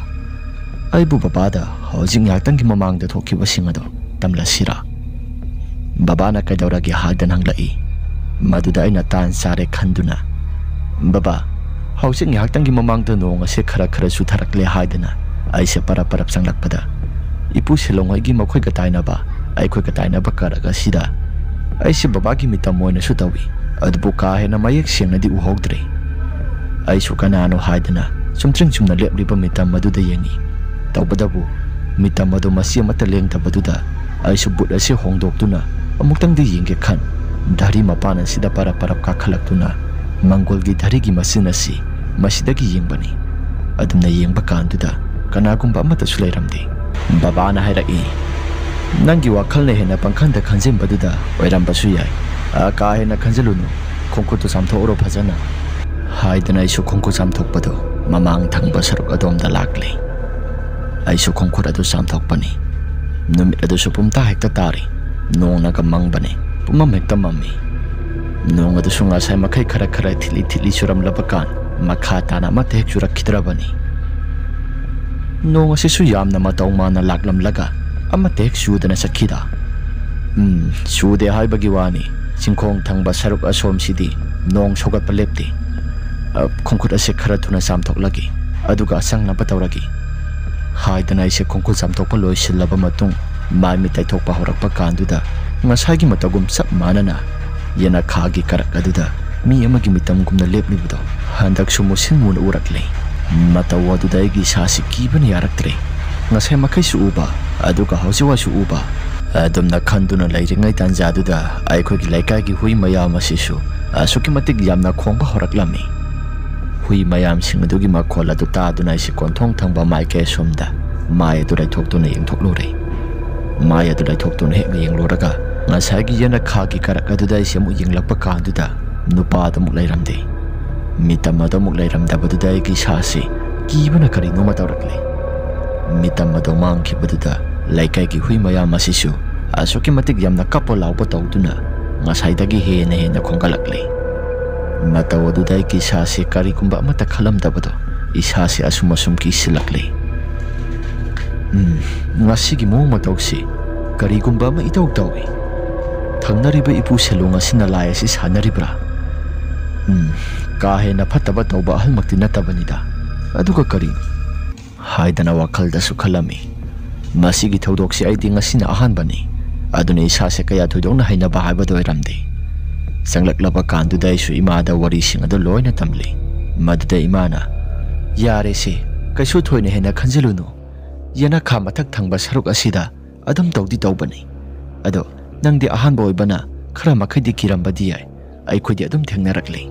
ꯑꯩꯕꯨ ꯕꯕꯥꯗ ꯍꯧꯖꯤꯛ ꯉꯥꯏꯍꯥꯛꯇꯪꯒꯤ ꯃꯃꯥꯡꯗ ꯊꯣꯛꯈꯤꯕꯁꯤꯡ ꯑꯗꯣ ꯇꯝꯂꯁꯤꯔꯥ?" ꯕꯕꯥꯅ ꯀꯩꯗꯧꯔꯒꯦ ꯍꯥꯏꯗꯅ ꯍꯪꯂꯛꯏ꯫ ꯃꯗꯨꯗ ꯑꯩꯅ ꯇꯥꯟ ꯆꯥꯔꯦ ꯈꯟꯗꯨꯅ, "ꯕꯕꯥ, ꯍꯧꯖꯤꯛ ꯉꯥꯏꯍꯥꯛꯇꯪꯒꯤ ꯃꯃꯥꯡꯗ ꯅꯣꯡ ꯑꯁꯦ ꯈꯔ ꯈꯔ ꯆꯨꯊꯔꯛꯂꯦ" ꯍꯥꯏꯗꯅ ꯑꯩꯁꯦ ꯄꯔꯞ ꯄꯔꯞ ꯆꯪꯂꯛꯄꯗ, ꯏꯄꯨ ꯁꯦꯂꯣꯡꯍꯣꯏꯒꯤ ꯃꯈꯣꯏꯒ ꯇꯥꯏꯅꯕ, ꯑꯩꯈꯣꯏꯒ ꯇꯥꯏꯅꯕ ꯀꯔꯛ ꯑꯁꯤꯗ ꯑꯩꯁꯦ ꯕꯕꯥꯒꯤ ꯃꯤꯇꯝ ꯑꯣꯏꯅꯁꯨ ꯇꯧꯏ, ꯑꯗꯨꯕꯨ ꯀꯥ ꯍꯦꯟꯅ ꯃꯌꯦꯛ ꯁꯦꯡꯅꯗꯤ ꯎꯍꯧꯗ꯭ꯔꯦ꯫ ꯑꯩꯁꯨ ꯀꯅꯥꯅꯣ ꯍꯥꯏꯗꯅ ꯆꯨꯝꯗ꯭ꯔꯤꯡ ꯆꯨꯝꯅ ꯂꯦꯞꯂꯤꯕ ꯃꯤꯇꯝ ꯑꯗꯨꯗ ꯌꯦꯡꯏ꯫ ꯇꯧꯕꯇꯕꯨ ꯃꯤꯇꯝ ꯑꯗꯨ ꯃꯁꯤ ꯑꯃꯠꯇ ꯂꯦꯡꯗꯕꯗꯨꯗ ꯑꯩꯁꯨ ꯕꯨꯠ ꯑꯁꯤ ꯍꯣꯡꯗꯣꯛꯇꯨꯅ ꯑꯃꯨꯛꯇꯪꯗꯤ ꯌꯦꯡꯒꯦ ꯈꯟ, ꯙꯔꯤ ꯃꯄꯥꯟ ꯑꯁꯤꯗ ꯄꯔꯞ ꯄꯔꯞ ꯀꯥꯈꯠꯂꯛꯇꯨꯅ ꯃꯪꯒꯣꯜꯒꯤ ꯙꯔꯤꯒꯤ ꯃꯆꯤꯟ ꯑꯁꯤ ꯃꯁꯤꯗꯒꯤ ꯌꯦꯡꯕꯅꯤ꯫ ꯑꯗꯨꯝꯅ ꯌꯦꯡꯕ ꯀꯥꯟꯗꯨꯗ ꯀꯅꯥꯒꯨꯝꯕ ꯑꯃꯠꯇꯁꯨ ꯂꯩꯔꯝꯗꯦ꯫ ꯕꯕꯥꯅ ꯍꯥꯏꯔꯛꯏ, "ꯅꯪꯒꯤ ꯋꯥꯈꯜꯅ ꯍꯦꯟꯅ ꯄꯪꯈꯟꯗ ꯈꯟꯖꯤꯟꯕꯗꯨꯗ ꯑꯣꯏꯔꯝꯕꯁꯨ ꯌꯥꯏ꯫ ꯑ, ꯀꯥ ꯍꯦꯟꯅ ꯈꯟꯖꯤꯜꯂꯨꯅꯨ, ꯈꯣꯡꯈꯨꯠꯇꯨ ꯆꯥꯝꯊꯣꯛꯎꯔꯣ ꯐꯖꯅ", ꯍꯥꯏꯗꯅ ꯑꯩꯁꯨ ꯈꯣꯡꯈꯨꯠ ꯆꯥꯝꯊꯣꯛꯄꯗꯨ ꯃꯃꯥꯡ ꯊꯪꯕ ꯁꯔꯨꯛ ꯑꯗꯣꯝꯗ ꯂꯥꯛꯂꯦ꯫ ꯑꯩꯁꯨ ꯈꯣꯡꯈꯨꯠ ꯑꯗꯨ ꯆꯥꯝꯊꯣꯛꯄꯅꯤ꯫ ꯅꯨꯃꯤꯠ ꯑꯗꯨꯁꯨ ꯄꯨꯝꯇꯥ ꯍꯦꯛꯇ ꯇꯥꯔꯤ꯫ ꯅꯣꯡꯅꯒ ꯃꯪꯕꯅꯤ꯫ ꯄꯨꯝꯃꯝ ꯍꯦꯛꯇ ꯃꯝꯃꯤ꯫ ꯅꯣꯡ ꯑꯗꯨꯁꯨ ꯉꯁꯥꯏ ꯃꯈꯩ ꯈꯔ ꯈꯔ ꯊꯤꯠꯂꯤ ꯊꯤꯠꯂꯤ ꯆꯨꯔꯝꯂꯕ ꯀꯥꯟ ꯃꯈꯥ ꯇꯥꯅ ꯑꯃꯠꯇ ꯍꯦꯛ ꯆꯨꯔꯛꯈꯤꯗ꯭ꯔꯕꯅꯤ꯫ ꯅꯣꯡ ꯑꯁꯤꯁꯨ ꯌꯥꯝꯅ ꯃꯇꯧ ꯃꯥꯟꯅ ꯂꯥꯛꯂꯝꯂꯒ ꯑꯃꯠꯇ ꯍꯦꯛ ꯆꯨꯗꯅ ꯆꯠꯈꯤꯗ꯫ ꯎꯝ, ꯆꯨꯗꯦ ꯍꯥꯏꯕꯒꯤ ꯋꯥꯅꯤ, ꯆꯤꯡꯈꯣꯡ ꯊꯪꯕ ꯁꯔꯨꯛ ꯑꯁꯣꯝꯁꯤꯗꯤ ꯅꯣꯡ ꯁꯧꯒꯠꯄ ꯂꯦꯞꯇꯦ꯫ ꯑ, ꯈꯣꯡꯈꯨꯠ ꯑꯁꯦ ꯈꯔ ꯊꯨꯅ ꯆꯥꯝꯊꯣꯛꯂꯒꯦ, ꯑꯗꯨꯒ ꯑꯆꯪꯅꯕ ꯇꯧꯔꯒꯦ, ꯍꯥꯏꯗꯅ ꯑꯩꯁꯦ ꯈꯣꯡꯈꯨꯠ ꯆꯥꯝꯊꯣꯛꯄ ꯂꯣꯏꯁꯤꯜꯂꯕ ꯃꯇꯨꯡ ꯃꯥꯏ ꯃꯤꯠ ꯇꯩꯊꯣꯛꯄ ꯍꯧꯔꯛꯄ ꯀꯥꯟꯗꯨꯗ ꯉꯁꯥꯏꯒꯤ ꯃꯇꯧꯒꯨꯝ ꯆꯞ ꯃꯥꯟꯅꯅ ꯌꯦꯅꯈꯥꯒꯤ ꯀꯔꯛ ꯑꯗꯨꯗ ꯃꯤ ꯑꯃꯒꯤ ꯃꯤꯇꯝꯒꯨꯝꯅ ꯂꯦꯞꯂꯤꯕꯗꯣ ꯍꯟꯗꯛꯁꯨ ꯃꯨꯁꯤꯟ ꯃꯨꯅ ꯎꯔꯛꯂꯦ꯫ ꯃꯇꯧ ꯑꯗꯨꯗ ꯑꯩꯒꯤ ꯏꯁꯥꯁꯤ ꯀꯤꯕꯅ ꯌꯥꯔꯛꯇ꯭ꯔꯦ꯫ ꯉꯁꯥꯏ ꯃꯈꯩꯁꯨ ꯎꯕ, ꯑꯗꯨꯒ ꯍꯧꯖꯤꯛ ꯋꯥꯏꯁꯨ ꯎꯕ꯫ ꯑꯗꯨꯝꯅ ꯈꯟꯗꯨꯅ ꯂꯩꯔꯤꯉꯩ ꯇꯥꯟꯖꯥꯗꯨꯗ ꯑꯩꯈꯣꯏꯒꯤ ꯂꯩꯀꯥꯏꯒꯤ ꯍꯨꯏ ꯃꯌꯥꯝ ꯑꯁꯤꯁꯨ ꯑꯁꯨꯛꯀꯤ ꯃꯇꯤꯛ ꯌꯥꯝꯅ ꯈꯣꯡꯕ ꯍꯧꯔꯛꯂꯝꯃꯤ꯫ ꯍꯨꯏ ꯃꯌꯥꯝꯁꯤꯡ ꯑꯗꯨꯒꯤ ꯃꯈꯣꯜ ꯑꯗꯨ ꯇꯥꯗꯨꯅ ꯑꯩꯁꯦ ꯀꯣꯟꯊꯣꯡ ꯊꯪꯕ ꯃꯥꯏꯀꯩ ꯑꯁꯣꯝꯗ ꯃꯥꯏ ꯑꯗꯨ ꯂꯩꯊꯣꯛꯇꯨꯅ ꯌꯦꯡꯊꯣꯛꯂꯨꯔꯦ꯫ ꯃꯥꯏ ꯑꯗꯨ ꯂꯩꯊꯣꯛꯇꯨꯅ ꯍꯦꯛ ꯌꯦꯡꯂꯨꯔꯒ, ꯉꯁꯥꯏꯒꯤ ꯌꯦꯅꯈꯥꯒꯤ ꯀꯔꯛ ꯑꯗꯨꯗ ꯑꯩꯁꯦ ꯑꯃꯨꯛ ꯌꯦꯡꯂꯛꯄ ꯀꯥꯟꯗꯨꯗ, ꯅꯨꯄꯥ ꯑꯗꯨꯃꯨꯛ ꯂꯩꯔꯝꯗꯦ꯫ ꯃꯤꯇꯝ ꯑꯗꯨꯃꯨꯛ ꯂꯩꯔꯝꯗꯕꯗꯨꯗ ꯑꯩꯒꯤ ꯏꯁꯥꯁꯤ ꯀꯤꯕꯅ ꯀꯔꯤꯅꯣꯃ ꯇꯧꯔꯛꯂꯦ꯫ ꯃꯤꯇꯝ ꯑꯗꯨ ꯃꯥꯡꯈꯤꯕꯗꯨꯗ ꯂꯩꯀꯥꯏꯒꯤ ꯍꯨꯏ ꯃꯌꯥꯝ ꯑꯁꯤꯁꯨ ꯑꯁꯨꯛꯀꯤ ꯃꯇꯤꯛ ꯌꯥꯝꯅ ꯀꯞꯄ ꯂꯥꯎꯕ ꯇꯧꯗꯨꯅ ꯉꯁꯥꯏꯗꯒꯤ ꯍꯦꯟꯅ ꯍꯦꯟꯅ ꯈꯣꯡꯒꯠꯂꯛꯂꯦ꯫ ꯃꯇꯧ ꯑꯗꯨꯗ ꯑꯩꯒꯤ ꯏꯁꯥꯁꯤ ꯀꯔꯤꯒꯨꯝꯕ ꯑꯃꯠꯇ ꯈꯜꯂꯝꯗꯕꯗꯣ ꯏꯁꯥꯁꯤ ꯑꯁꯨꯝ ꯑꯁꯨꯝ ꯀꯤꯁꯤꯜꯂꯛꯂꯦ꯫ ꯎꯝ, ꯉꯁꯤꯒꯤ ꯃꯑꯣꯡ ꯃꯇꯧꯁꯤ ꯀꯔꯤꯒꯨꯝꯕ ꯑꯃ ꯏꯇꯧ ꯇꯧꯏ꯫ ꯊꯪꯅꯔꯤꯕ ꯏꯄꯨ ꯁꯦꯂꯣꯡ ꯑꯁꯤꯅ ꯂꯥꯏ ꯑꯁꯤ ꯁꯥꯟꯅꯔꯤꯕ꯭ꯔꯥ? ꯎꯝ, ꯀꯥ ꯍꯦꯟꯅ ꯐꯠꯇꯕ ꯇꯧꯕ ꯑꯍꯜꯃꯛꯇꯤ ꯅꯠꯇꯕꯅꯤꯗ꯫ ꯑꯗꯨꯒ ꯀꯔꯤꯅꯣ? ꯍꯥꯏꯗꯅ ꯋꯥꯈꯜꯗꯁꯨ ꯈꯜꯂꯝꯃꯤ꯫ ꯃꯁꯤꯒꯤ ꯊꯧꯗꯣꯛꯁꯤ ꯑꯩꯗꯤ ꯉꯁꯤꯅ ꯑꯍꯥꯟꯕꯅꯤ, ꯑꯗꯨꯅ ꯏꯁꯥꯁꯦ ꯀꯌꯥ ꯊꯣꯏꯗꯣꯛꯅ ꯍꯩꯅꯕ ꯍꯥꯏꯕꯗꯨ ꯑꯣꯏꯔꯝꯗꯦ꯫ ꯆꯪꯂꯛꯂꯕ ꯀꯥꯟꯗꯨꯗ ꯑꯩꯁꯨ ꯏꯃꯥꯗ ꯋꯥꯔꯤꯁꯤꯡ ꯑꯗꯨ ꯂꯣꯏꯅ ꯇꯝꯂꯤ꯫ ꯃꯗꯨꯗ ꯏꯃꯥꯅ, "ꯌꯥꯔꯦꯁꯦ, ꯀꯩꯁꯨ ꯊꯣꯏꯅ ꯍꯦꯟꯅ ꯈꯟꯖꯤꯜꯂꯨꯅꯨ꯫ ꯌꯦꯅꯈꯥ ꯃꯊꯛ ꯊꯪꯕ ꯁꯔꯨꯛ ꯑꯁꯤꯗ ꯑꯗꯨꯝ ꯇꯧꯗꯤ ꯇꯧꯕꯅꯤ꯫ ꯑꯗꯣ ꯅꯪꯗꯤ ꯑꯍꯥꯟꯕ ꯑꯣꯏꯕꯅ ꯈꯔ ꯃꯈꯩꯗꯤ ꯀꯤꯔꯝꯕꯗꯤ ꯌꯥꯏ꯫ ꯑꯩꯈꯣꯏꯗꯤ ꯑꯗꯨꯝ ꯊꯦꯡꯅꯔꯛꯂꯤ,"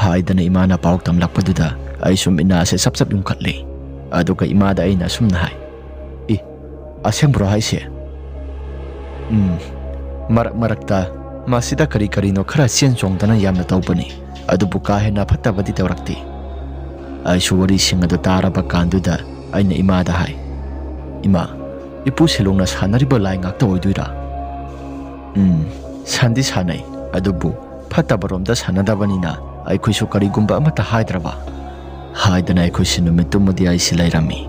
ꯍꯥꯏꯗꯅ ꯏꯃꯥꯅ ꯄꯥꯎ ꯇꯝꯂꯛꯄꯗꯨꯗ ꯑꯩꯁꯨ ꯃꯤꯠꯅꯥꯁꯦ ꯁꯞ ꯁꯞ ꯌꯨꯡꯈꯠꯂꯤ꯫ ꯑꯗꯨꯒ ꯏꯃꯥꯗ ꯑꯩꯅ ꯑꯁꯨꯝꯅ ꯍꯥꯏ, "ꯏ, ꯑꯁꯦꯡꯕ꯭ꯔꯣ ꯍꯥꯏꯁꯦ?" "ꯎꯝ, ꯃꯔꯛ ꯃꯔꯛꯇ ꯃꯁꯤꯗ ꯀꯔꯤ ꯀꯔꯤꯅꯣ ꯈꯔ ꯆꯦꯟ ꯆꯣꯡꯗꯅ ꯌꯥꯝꯅ ꯇꯧꯕꯅꯤ, ꯑꯗꯨꯕꯨ ꯀꯥ ꯍꯦꯟꯅ ꯐꯠꯇꯕꯗꯤ ꯇꯧꯔꯛꯇꯦ꯫" ꯑꯩꯁꯨ ꯋꯥꯔꯤꯁꯤꯡ ꯑꯗꯨ ꯇꯥꯔꯕ ꯀꯥꯟꯗꯨꯗ ꯑꯩꯅ ꯏꯃꯥꯗ ꯍꯥꯏ, "ꯏꯃꯥ, ꯏꯄꯨ ꯁꯦꯂꯣꯡꯅ ꯁꯥꯟꯅꯔꯤꯕ ꯂꯥꯏ ꯉꯥꯛꯇ ꯑꯣꯏꯗꯣꯏꯔꯥ?" "ꯎꯝ, ꯁꯥꯟꯗꯤ ꯁꯥꯟꯅꯩ, ꯑꯗꯨꯕꯨ ꯐꯠꯇꯕꯔꯣꯝꯗ ꯁꯥꯟꯅꯗꯕꯅꯤꯅ ꯑꯩꯈꯣꯏꯁꯨ ꯀꯔꯤꯒꯨꯝꯕ ꯑꯃꯠꯇ ꯍꯥꯏꯗ꯭ꯔꯕ," ꯍꯥꯏꯗꯅ ꯑꯩꯈꯣꯏꯁꯦ ꯅꯨꯃꯤꯠꯇꯨꯃꯗꯤ ꯑꯩꯁꯦ ꯂꯩꯔꯝꯃꯤ꯫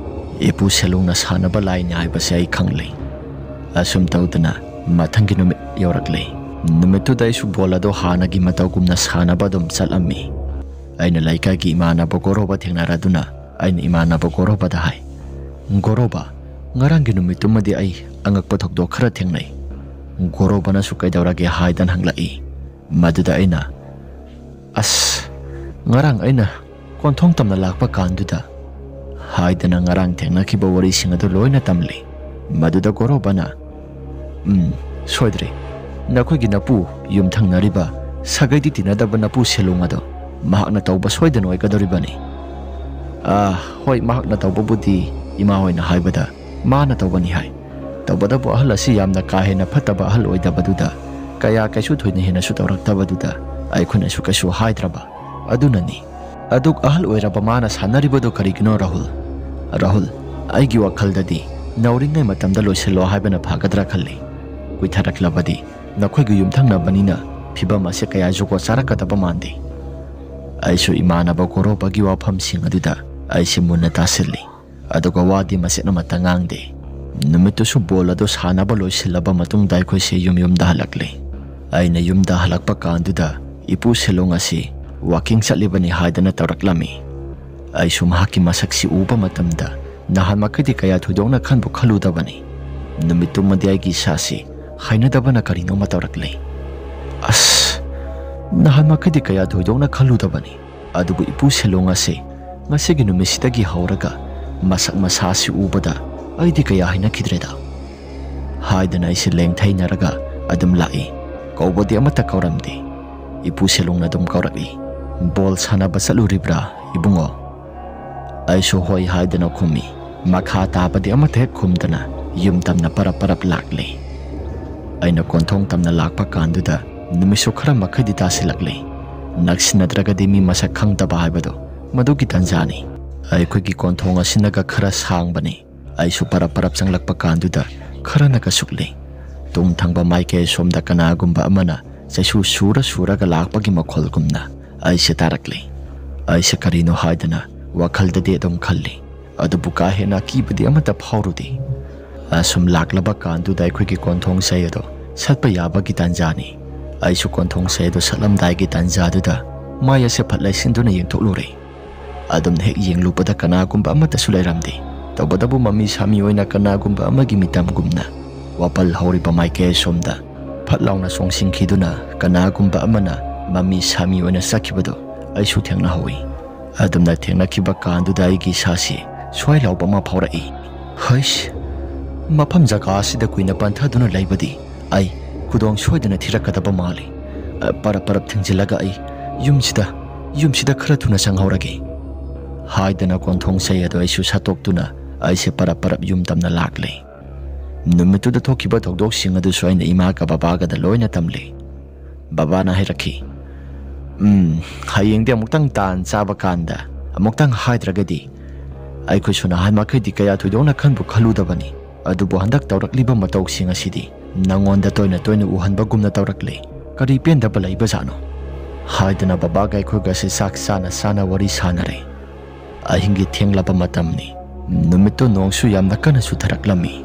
ꯏꯄꯨ ꯁꯦꯂꯣꯡꯅ ꯁꯥꯟꯅꯕ ꯂꯥꯏꯅꯤ ꯍꯥꯏꯕꯁꯦ ꯑꯩ ꯈꯪꯂꯦ꯫ ꯑꯁꯨꯝ ꯇꯧꯗꯅ ꯃꯊꯪꯒꯤ ꯅꯨꯃꯤꯠ ꯌꯧꯔꯛꯂꯦ꯫ ꯅꯨꯃꯤꯠꯇꯨꯗ ꯑꯩꯁꯨ ꯕꯣꯜ ꯑꯗꯣ ꯍꯥꯟꯅꯒꯤ ꯃꯇꯧꯒꯨꯝꯅ ꯁꯥꯟꯅꯕ ꯑꯗꯨꯝ ꯆꯠꯂꯝꯃꯤ꯫ ꯑꯩꯅ ꯂꯩꯀꯥꯏꯒꯤ ꯏꯃꯥꯟꯅꯕ ꯒꯣꯔꯣꯕ ꯊꯦꯡꯅꯔꯗꯨꯅ ꯑꯩꯅ ꯏꯃꯥꯟꯅꯕ ꯒꯣꯔꯣꯕꯗ ꯍꯥꯏ, "ꯒꯣꯔꯣꯕ, ꯉꯔꯥꯡꯒꯤ ꯅꯨꯃꯤꯠꯇꯨꯃꯗꯤ ꯑꯩ ꯑꯉꯛꯄ ꯊꯧꯗꯣꯛ ꯈꯔ ꯊꯦꯡꯅꯩ꯫" ꯒꯣꯔꯣꯕꯅꯁꯨ "ꯀꯩꯗꯧꯔꯒꯦ?" ꯍꯥꯏꯗꯅ ꯍꯪꯂꯛꯏ꯫ ꯃꯗꯨꯗ ꯑꯩꯅ, "ꯑꯁ, ꯉꯔꯥꯡ ꯑꯩꯅ ꯀꯣꯟꯊꯣꯡ ꯇꯝꯅ ꯂꯥꯛꯄ ꯀꯥꯟꯗꯨꯗ" ꯍꯥꯏꯗꯅ ꯉꯔꯥꯡ ꯊꯦꯡꯅꯈꯤꯕ ꯋꯥꯔꯤꯁꯤꯡ ꯑꯗꯨ ꯂꯣꯏꯅ ꯇꯝꯂꯤ꯫ ꯃꯗꯨꯗ ꯒꯣꯔꯣꯕꯅ, "ꯎꯝ, ꯁꯣꯏꯗ꯭ꯔꯦ꯫ ꯅꯈꯣꯏꯒꯤ ꯅꯄꯨ, ꯌꯨꯝꯊꯪꯅꯔꯤꯕ, ꯁꯥꯒꯩꯗꯤ ꯇꯤꯟꯅꯗꯕ ꯅꯄꯨ ꯁꯦꯂꯣꯡ ꯑꯗꯣ ꯃꯍꯥꯛꯅ ꯇꯧꯕ ꯁꯣꯏꯗꯅ ꯑꯣꯏꯒꯗꯧꯔꯤꯕꯅꯤ꯫" "ꯑꯥ, ꯍꯣꯏ, ꯃꯍꯥꯛꯅ ꯇꯧꯕꯕꯨꯗꯤ ꯏꯃꯥ ꯍꯣꯏꯅ ꯍꯥꯏꯕꯗ ꯃꯥꯅ ꯇꯧꯕꯅꯤ ꯍꯥꯏ꯫ ꯇꯧꯕꯇꯕꯨ ꯑꯍꯜ ꯑꯁꯤ ꯌꯥꯝꯅ ꯀꯥ ꯍꯦꯟꯅ ꯐꯠꯇꯕ ꯑꯍꯜ ꯑꯣꯏꯗꯕꯗꯨꯗ, ꯀꯌꯥ ꯀꯩꯁꯨ ꯊꯣꯏꯅ ꯍꯦꯟꯅꯁꯨ ꯇꯧꯔꯛꯇꯕꯗꯨꯗ ꯑꯩꯈꯣꯏꯅꯁꯨ ꯀꯩꯁꯨ ꯍꯥꯏꯗ꯭ꯔꯕ꯫ ꯑꯗꯨꯅꯅꯤ꯫ ꯑꯗꯨꯛ ꯑꯍꯜ ꯑꯣꯏꯔꯕ ꯃꯥꯅ ꯁꯥꯟꯅꯔꯤꯕꯗꯨ ꯀꯔꯤꯒꯤꯅꯣ, ꯔꯥꯍꯨꯜ? ꯔꯥꯍꯨꯜ, ꯑꯩꯒꯤ ꯋꯥꯈꯜꯗꯗꯤ ꯅꯧꯔꯤꯉꯩ ꯃꯇꯝꯗ ꯂꯣꯏꯁꯤꯜꯂꯣ ꯍꯥꯏꯕꯅ ꯐꯒꯗ꯭ꯔꯥ ꯈꯜꯂꯤ꯫ ꯀꯨꯏꯊꯔꯛꯂꯕꯗꯤ ꯅꯈꯣꯏꯒꯤ ꯌꯨꯝꯊꯪꯅꯕꯅꯤꯅ ꯐꯤꯕꯝ ꯑꯁꯤ ꯀꯌꯥ ꯖꯨꯒꯣꯠ ꯆꯥꯔꯛꯀꯗꯕ ꯃꯥꯟꯗꯦ꯫" ꯑꯩꯁꯨ ꯏꯃꯥꯟꯅꯕ ꯒꯣꯔꯣꯕꯒꯤ ꯋꯥꯐꯝꯁꯤꯡ ꯑꯗꯨꯗ ꯑꯩꯁꯦ ꯃꯨꯟꯅ ꯇꯥꯁꯤꯜꯂꯤ꯫ ꯑꯗꯨꯒ ꯋꯥꯗꯤ ꯃꯆꯦꯠ ꯑꯃꯠꯇ ꯉꯥꯡꯗꯦ꯫ ꯅꯨꯃꯤꯠꯇꯨꯁꯨ ꯕꯣꯜ ꯑꯗꯨ ꯁꯥꯟꯅꯕ ꯂꯣꯏꯁꯤꯜꯂꯕ ꯃꯇꯨꯡꯗ ꯑꯩꯈꯣꯏꯁꯦ ꯌꯨꯝ ꯌꯨꯝꯗ ꯍꯜꯂꯛꯂꯦ꯫ ꯑꯩꯅ ꯌꯨꯝꯗ ꯍꯜꯂꯛꯄ ꯀꯥꯟꯗꯨꯗ ꯏꯄꯨ ꯁꯦꯂꯣꯡ ꯑꯁꯤ ꯋꯥꯀꯤꯡ ꯆꯠꯂꯤꯕꯅꯤ ꯍꯥꯏꯗꯅ ꯇꯧꯔꯛꯂꯝꯃꯤ꯫ ꯑꯩꯁꯨ ꯃꯍꯥꯛꯀꯤ ꯃꯁꯛꯁꯤ ꯎꯕ ꯃꯇꯝꯗ ꯅꯍꯥꯟꯃꯛꯀꯗꯤ ꯀꯌꯥ ꯊꯣꯏꯗꯣꯛꯅ ꯈꯟꯕꯨ ꯈꯜꯂꯨꯗꯕꯅꯤ꯫ ꯅꯨꯃꯤꯠꯇꯨꯃꯗꯤ ꯑꯩꯒꯤ ꯏꯁꯥꯁꯤ ꯍꯩꯅꯗꯕꯅ ꯀꯔꯤꯅꯣꯃ ꯇꯧꯔꯛꯂꯦ꯫ ꯑꯁ, ꯅꯍꯥꯟꯃꯛꯀꯗꯤ ꯀꯌꯥ ꯊꯣꯏꯗꯣꯛꯅ ꯈꯜꯂꯨꯗꯕꯅꯤ꯫ ꯑꯗꯨꯕꯨ ꯏꯄꯨ ꯁꯦꯂꯣꯡ ꯑꯁꯤ ꯉꯁꯤꯒꯤ ꯅꯨꯃꯤꯠꯁꯤꯗꯒꯤ ꯍꯧꯔꯒ ꯃꯁꯛ ꯃꯁꯥ ꯑꯁꯤ ꯎꯕꯗ ꯑꯩꯗꯤ ꯀꯌꯥ ꯍꯩꯅꯈꯤꯗ꯭ꯔꯦꯗ ꯍꯥꯏꯗꯅ ꯑꯩꯁꯦ ꯂꯦꯡꯊꯩꯅꯔꯒ ꯑꯗꯨꯝ ꯂꯥꯛꯏ꯫ ꯀꯧꯕꯗꯤ ꯑꯃꯠꯇ ꯀꯧꯔꯝꯗꯦ꯫ ꯏꯄꯨ ꯁꯦꯂꯣꯡꯅ ꯑꯗꯨꯝ ꯀꯧꯔꯛꯏ, "ꯕꯣꯜ ꯁꯥꯟꯅꯕ ꯆꯠꯂꯨꯔꯤꯕ꯭ꯔꯥ, ꯏꯕꯨꯡꯉꯣ?" ꯑꯩꯁꯨ ꯍꯣꯏ ꯍꯥꯏꯗꯅ ꯈꯨꯝꯃꯤ꯫ ꯃꯈꯥ ꯇꯥꯕꯗꯤ ꯑꯃꯠꯇ ꯍꯦꯛ ꯈꯨꯝꯗꯅ ꯌꯨꯝ ꯇꯝꯅ ꯄꯔꯞ ꯄꯔꯞ ꯂꯥꯛꯂꯤ꯫ ꯑꯩꯅ ꯀꯣꯟꯊꯣꯡ ꯇꯝꯅ ꯂꯥꯛꯄ ꯀꯥꯟꯗꯨꯗ ꯅꯨꯃꯤꯠꯁꯨ ꯈꯔ ꯃꯈꯩꯗꯤ ꯇꯥꯁꯤꯜꯂꯛꯂꯤ꯫ ꯅꯛꯁꯤꯟꯅꯗ꯭ꯔꯒꯗꯤ ꯃꯤ ꯃꯁꯛ ꯈꯪꯗꯕ ꯍꯥꯏꯕꯗꯣ ꯃꯗꯨꯒꯤ ꯇꯥꯟꯖꯥꯅꯤ꯫ ꯑꯩꯈꯣꯏꯒꯤ ꯀꯣꯟꯊꯣꯡ ꯑꯁꯤꯅꯒ ꯈꯔ ꯁꯥꯡꯕꯅꯤ꯫ ꯑꯩꯁꯨ ꯄꯔꯞ ꯄꯔꯞ ꯆꯪꯂꯛꯄ ꯀꯥꯟꯗꯨꯗ ꯈꯔꯅꯒ ꯁꯨꯛꯂꯤ꯫ ꯇꯨꯡ ꯊꯪꯕ ꯃꯥꯏꯀꯩ ꯑꯁꯣꯝꯗ ꯀꯅꯥꯒꯨꯝꯕ ꯑꯃꯅ ꯆꯩꯁꯨ ꯁꯨꯔ ꯁꯨꯔꯒ ꯂꯥꯛꯄꯒꯤ ꯃꯈꯣꯜꯒꯨꯝꯅ ꯑꯩꯁꯦ ꯇꯥꯔꯛꯂꯤ꯫ ꯑꯩꯁꯦ ꯀꯔꯤꯅꯣ ꯍꯥꯏꯗꯅ ꯋꯥꯈꯜꯗꯗꯤ ꯑꯗꯨꯝ ꯈꯜꯂꯤ, ꯑꯗꯨꯕꯨ ꯀꯥ ꯍꯦꯟꯅ ꯑꯀꯤꯕꯗꯤ ꯑꯃꯠꯇ ꯐꯥꯎꯔꯨꯗꯦ꯫ ꯑꯁꯨꯝ ꯂꯥꯛꯂꯕ ꯀꯥꯟꯗꯨꯗ ꯑꯩꯈꯣꯏꯒꯤ ꯀꯣꯟꯊꯣꯡ ꯆꯩ ꯑꯗꯣ ꯁꯠꯄ ꯌꯥꯕꯒꯤ ꯇꯥꯟꯖꯥꯅꯤ꯫ ꯑꯩꯁꯨ ꯀꯣꯟꯊꯣꯡ ꯆꯩ ꯑꯗꯣ ꯁꯠꯂꯝꯗꯥꯏꯒꯤ ꯇꯥꯟꯖꯥꯗꯨꯗ ꯃꯥꯏ ꯑꯁꯦ ꯐꯠ ꯂꯩꯁꯤꯟꯗꯨꯅ ꯌꯦꯡꯊꯣꯛꯂꯨꯔꯦ꯫ ꯑꯗꯨꯝ ꯍꯦꯛ ꯌꯦꯡꯂꯨꯕꯗ ꯀꯅꯥꯒꯨꯝꯕ ꯑꯃꯠꯇꯁꯨ ꯂꯩꯔꯝꯗꯦ꯫ ꯇꯧꯕꯇꯕꯨ ꯃꯃꯤ ꯁꯥꯃꯤ ꯑꯣꯏꯅ ꯀꯅꯥꯒꯨꯝꯕ ꯑꯃꯒꯤ ꯃꯤꯇꯝꯒꯨꯝꯅ ꯋꯥꯄꯜ ꯍꯧꯔꯤꯕ ꯃꯥꯏꯀꯩ ꯑꯁꯣꯝꯗ ꯐꯠ ꯂꯥꯎꯅ ꯆꯣꯡꯁꯤꯟꯈꯤꯗꯨꯅ ꯀꯅꯥꯒꯨꯝꯕ ꯑꯃꯅ ꯃꯃꯤ ꯁꯥꯃꯤ ꯑꯣꯏꯅ ꯆꯠꯈꯤꯕꯗꯨ ꯑꯩꯁꯨ ꯊꯦꯡꯅꯍꯧꯏ꯫ ꯑꯗꯨꯝꯅ ꯊꯦꯡꯅꯈꯤꯕ ꯀꯥꯟꯗꯨꯗ ꯑꯩꯒꯤ ꯏꯁꯥꯁꯤ ꯁ꯭ꯋꯥꯏ ꯂꯥꯎꯕ ꯑꯃ ꯐꯥꯎꯔꯛꯏ꯫ ꯍꯩꯁ! ꯃꯐꯝ ꯖꯒꯥ ꯑꯁꯤꯗ ꯀꯨꯏꯅ ꯄꯟꯊꯗꯨꯅ ꯂꯩꯕꯗꯤ ꯑꯩ ꯈꯨꯗꯣꯡ ꯁꯣꯏꯗꯅ ꯊꯤꯔꯛꯀꯗꯕ ꯃꯥꯜꯂꯤ꯫ ꯑ, ꯄꯔꯞ ꯄꯔꯞ ꯊꯤꯡꯖꯤꯜꯂꯒ ꯑꯩ ꯌꯨꯝꯁꯤꯗ, ꯌꯨꯝꯁꯤꯗ ꯈꯔ ꯊꯨꯅ ꯆꯪꯍꯧꯔꯒꯦ꯫ ꯍꯥꯏꯗꯅ ꯀꯣꯟꯊꯣꯡ ꯆꯩ ꯑꯗꯨ ꯑꯩꯁꯨ ꯁꯠꯇꯣꯛꯇꯨꯅ ꯑꯩꯁꯦ ꯄꯔꯞ ꯄꯔꯞ ꯌꯨꯝ ꯇꯝꯅ ꯂꯥꯛꯂꯦ꯫ ꯅꯨꯃꯤꯠꯇꯨꯗ ꯊꯣꯛꯈꯤꯕ ꯊꯧꯗꯣꯛꯁꯤꯡ ꯑꯗꯨꯁꯨ ꯑꯩꯅ ꯏꯃꯥꯒ ꯕꯕꯥꯒꯗ ꯂꯣꯏꯅ ꯇꯝꯂꯦ꯫ ꯕꯕꯥꯅ ꯍꯥꯏꯔꯛꯈꯤ, "ꯎꯝ, ꯍꯌꯦꯡꯗꯤ ꯑꯃꯨꯛꯇꯪ ꯇꯥꯟ ꯆꯥꯕ ꯀꯥꯟꯗ ꯑꯃꯨꯛꯇꯪ ꯍꯥꯏꯗ꯭ꯔꯒꯗꯤ꯫ ꯑꯩꯈꯣꯏꯁꯨ ꯅꯍꯥꯟ ꯃꯈꯩꯗꯤ ꯀꯌꯥ ꯊꯣꯏꯗꯣꯛꯅ ꯈꯟꯕꯨ ꯈꯜꯂꯨꯗꯕꯅꯤ, ꯑꯗꯨꯕꯨ ꯍꯟꯗꯛ ꯇꯧꯔꯛꯂꯤꯕ ꯃꯇꯧꯁꯤꯡ ꯑꯁꯤꯗꯤ ꯅꯉꯣꯟꯗ ꯇꯣꯏꯅ ꯇꯣꯏꯅ ꯎꯍꯟꯕꯒꯨꯝꯅ ꯇꯧꯔꯛꯂꯦ꯫ ꯀꯔꯤ ꯄꯦꯟꯗꯕ ꯂꯩꯕꯖꯥꯠꯅꯣ?" ꯍꯥꯏꯗꯅ ꯕꯕꯥꯒ ꯑꯩꯈꯣꯏꯒꯁꯦ ꯆꯥꯛ ꯆꯥꯅ ꯆꯥꯅ ꯋꯥꯔꯤ ꯁꯥꯟꯅꯔꯦ꯫ ꯑꯍꯤꯡꯒꯤ ꯊꯦꯡꯂꯕ ꯃꯇꯝꯅꯤ꯫ ꯅꯨꯃꯤꯠꯇꯨ ꯅꯣꯡꯁꯨ ꯌꯥꯝꯅ ꯀꯟꯅ ꯆꯨꯊꯔꯛꯂꯝꯃꯤ꯫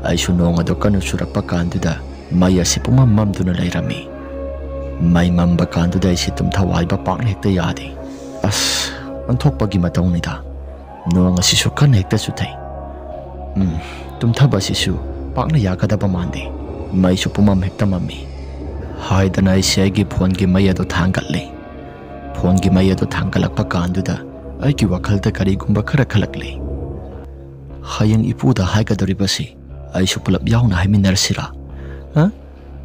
ꯑꯩꯁꯨ ꯅꯣꯡ ꯑꯗꯨ ꯀꯟꯅ ꯆꯨꯔꯛꯄ ꯀꯥꯟꯗꯨꯗ ꯃꯩ ꯑꯁꯤ ꯄꯨꯝꯃꯝ ꯃꯝꯗꯨꯅ ꯂꯩꯔꯝꯃꯤ꯫ ꯃꯩ ꯃꯝꯕ ꯀꯥꯟꯗꯨꯗ ꯑꯩꯁꯦ ꯇꯨꯝꯊꯧ ꯍꯥꯏꯕ ꯄꯥꯛꯅ ꯍꯦꯛꯇ ꯌꯥꯗꯦ꯫ ꯑꯁ, ꯑꯣꯟꯊꯣꯛꯄꯒꯤ ꯃꯇꯧꯅꯤꯗ꯫ ꯅꯣꯡ ꯑꯁꯤꯁꯨ ꯀꯟꯅ ꯍꯦꯛꯇ ꯆꯨꯊꯩ꯫ ꯎꯝ, ꯇꯨꯝꯊꯕ ꯑꯁꯤꯁꯨ ꯄꯥꯛꯅ ꯌꯥꯒꯗꯕ ꯃꯥꯟꯗꯦ꯫ ꯃꯩꯁꯨ ꯄꯨꯝꯃꯝ ꯍꯦꯛꯇ ꯃꯝꯃꯤ꯫ ꯍꯥꯏꯗꯅ ꯑꯩꯁꯦ ꯑꯩꯒꯤ ꯐꯣꯟꯒꯤ ꯃꯩ ꯑꯗꯨ ꯊꯥꯡꯒꯠꯂꯦ꯫ ꯐꯣꯟꯒꯤ ꯃꯩ ꯑꯗꯨ ꯊꯥꯡꯒꯠꯂꯛꯄ ꯀꯥꯟꯗꯨꯗ ꯑꯩꯒꯤ ꯋꯥꯈꯜꯗ ꯀꯔꯤꯒꯨꯝꯕ ꯈꯔ ꯈꯜꯂꯛꯂꯦ꯫ "ꯍꯌꯦꯡ ꯏꯄꯨꯗ ꯍꯥꯏꯒꯗꯧꯔꯤꯕꯁꯤ ꯑꯩꯁꯨ ꯄꯨꯂꯞ ꯌꯥꯎꯅ ꯍꯥꯏꯃꯤꯟꯅꯔꯁꯤꯔꯥ? ꯍꯥ?